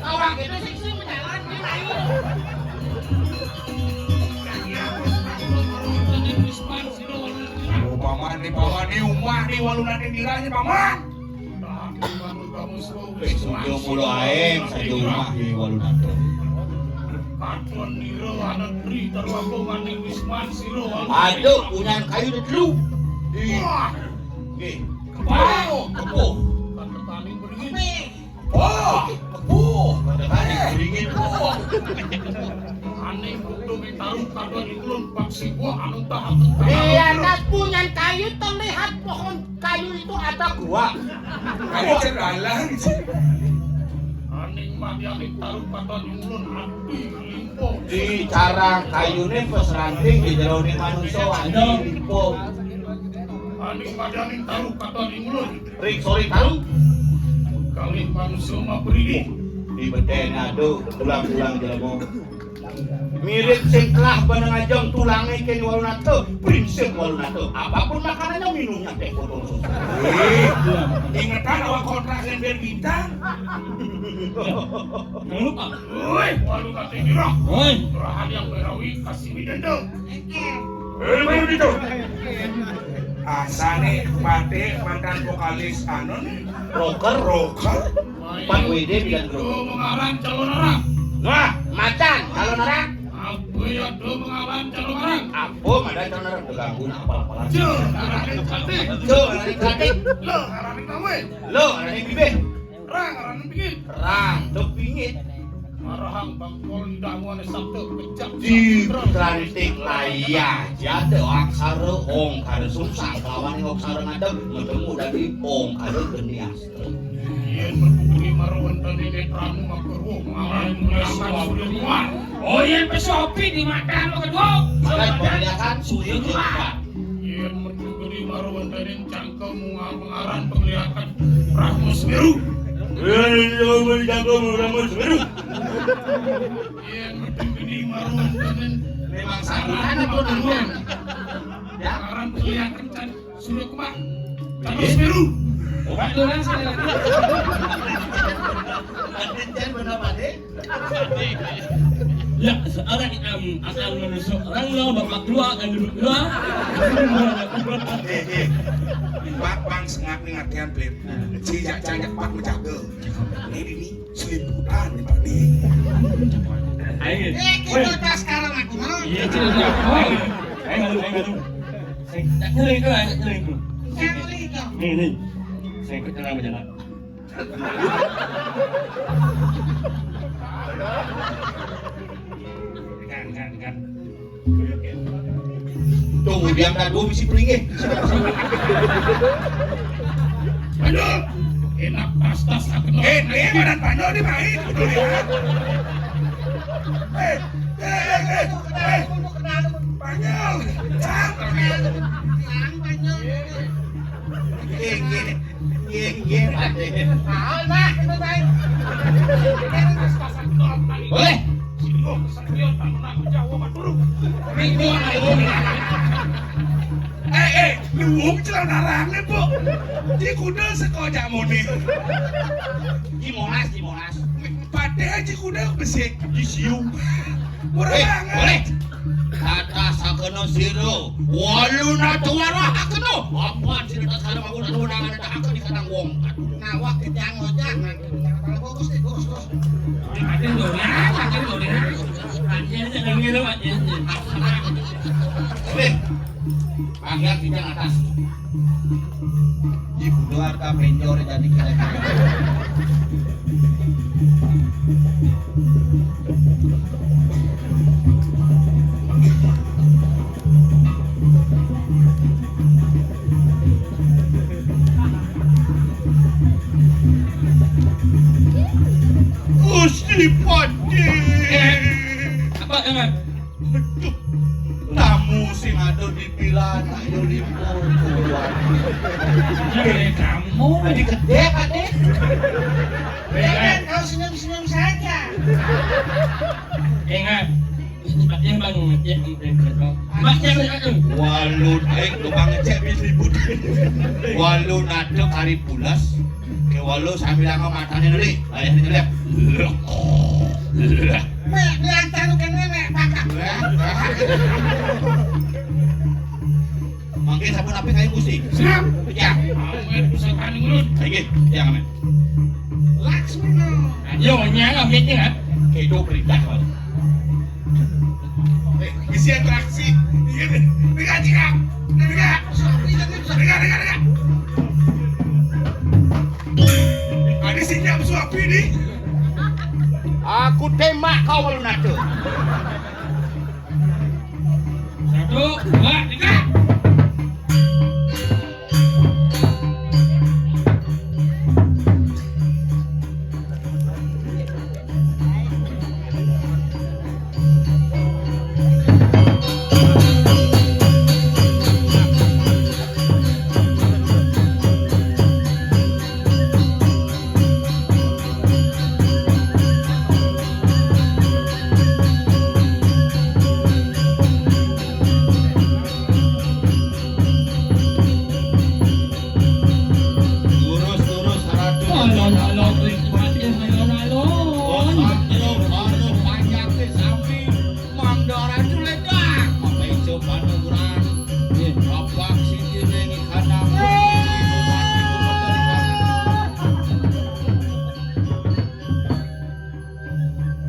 Awak itu sing sing menjalan, dia ayo. Kaki atus, ya. Upamane, upamane umah di walunane dirane, Paman. Sudah mulo aeng satu rumah di walunane. Katon nira anak tri terwaktu maning wisman sira. Aduh, punyan kayu di telu. Di. Wah. Nggih. Kepuh. Kepuh. Kata paling beringin. Oh, oh, eh, oh. Ane kudu mitaruh kadon ikulun paksi gua anu tahan. Di atas punyan kayu terlihat pohon kayu itu ada gua. Kayu cedalan. Aning madiane taruh kadon ikulun api limpo. Di carang kayune pas ranting di jerone manusa wani limpo. Aning madiane taruh kadon ikulun. Ring sori tahu. Kalih manusia mah beri. Di bedene aduh, tulang-tulang jelema. Mirip sing telah beneng ajeng tulange kene walunata, prinsip walunata. Apapun makanannya minumnya teh potong susu. Eh, ingetan awak kontrakan biar bintang. Jangan lupa. Woi, walunata ini roh. Woi. Rohan yang berawi kasih midendo. Eh, baru gitu. Asane Pate mantan vokalis anu nih. Rocker. Rocker. Pak W D bilang grup. Itu mengarang calon orang. Wah, macan calon orang. Apa ya do mengarang calon orang? Apa ada calon orang? Ganggu apa-apa lagi? Jo, arane cantik. Jo, arane cantik. Lo, arane kawe. Lo, arane bibih. Rang, rang pingit. Rang, dok pingit. Marahang bangkol lidahmu ane sabda pecah. Di putrane tik laya, jada aksara ongkara sungsang, lawane aksara ngadeg, metemu dadi ongkara geni astra. Yen metu geni marwentene netramu makurwu, malah mulakan surya muar. Oh, yen pesopi di matamu kedua. Malah mulakan surya muar. Yen metu geni marwentene cangkemmu mengaran penglihatan Brahma Semeru. Yen metu geni marwentene memang sarana pertemuan. Ya, orang kelihatan kan sudah kuat. Terus biru. Obat dolan sekali lagi. Jangan benar, Pak. Ya, seorang am, akan menusuk orang lo bapak dua kan duduk dua. Eh, eh. Pak, Bang, sengak nih ngertian, Pit. Si jak cangkak Pak menjaga. Ini nih, seliputan nih, Pak, nih. Ayo. Eh, kita tas sekarang aku mau. Iya, cerita. Ayo, ayo, ayo. Saya tak nyeri ke, saya tak nyeri ke. Saya boleh itu. Nih, nih. Saya ikut tenang berjalan. Kan, kan, kan. Tunggu diam dah dua bisi pelinggih. Aduh, enak pasta sakeno. Eh, eh, badan panjang di main, kudu lihat. Eh, eh, eh, eh, eh. Panjang. Cak. Panjang. Nggih, nggih. Nggih, nggih, Pak. Tahu, Pak, itu baik. Boleh. Eh, eh, luwung celana range, Bu. Di kuda seko jamone. Di Monas, di Monas. Padahal di kuda besik, di siung. Murah eh, banget. Boleh. Kata sakeno sira, walu nata warahakena. Apa sira tak salah mau nata warahakena di kandang wong. Nawak gedang ojak. Kalau fokus nih, fokus, fokus. Makin doyan, makin doyan. Makin doyan, makin doyan. Weh, angkat kita atas. Di budo harta penjor jadi kira-kira. Gusti Pati. Eh, apa, Eman? Aduh, tamu sing ada di pilan, ayo lipo. Jadi kamu. Jadi gede, Pati. Jangan kau senyum-senyum saja. Ingat, Mas yang bangun, Mas yang bangun. Mas yang bangun. Walu, eh, tukang ngecek bis ribut. Walu nata kari pulas. Ke walu sambil ngomong matane neli. Ayah neli. Mek, diantar lu kene, mek, pakak. Mangke sampun apik kaya Gusti. Siap. Ya. Amin, bisa paling ulun. Nggih, ya, amin. Laksmana. Yo, nyala mikir, ha? Kedo perintah, Pak. Eh, isi atraksi. Iya, nih. Dengar, dengar. Dengar. Dengar, dengar, dengar. Ada sinyal suapi nih. Aku tembak kau kalau nada. Satu, dua, tiga. Lurus, lurus, saratu. Alon-alon, ring tempat yang alon-alon. Oh, satru, anu, panjake sami. Mandara juledak, mapaijo panukuran. Bapak siti ning kanang.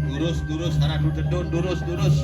Durus, durus, saradu dedun, durus, durus.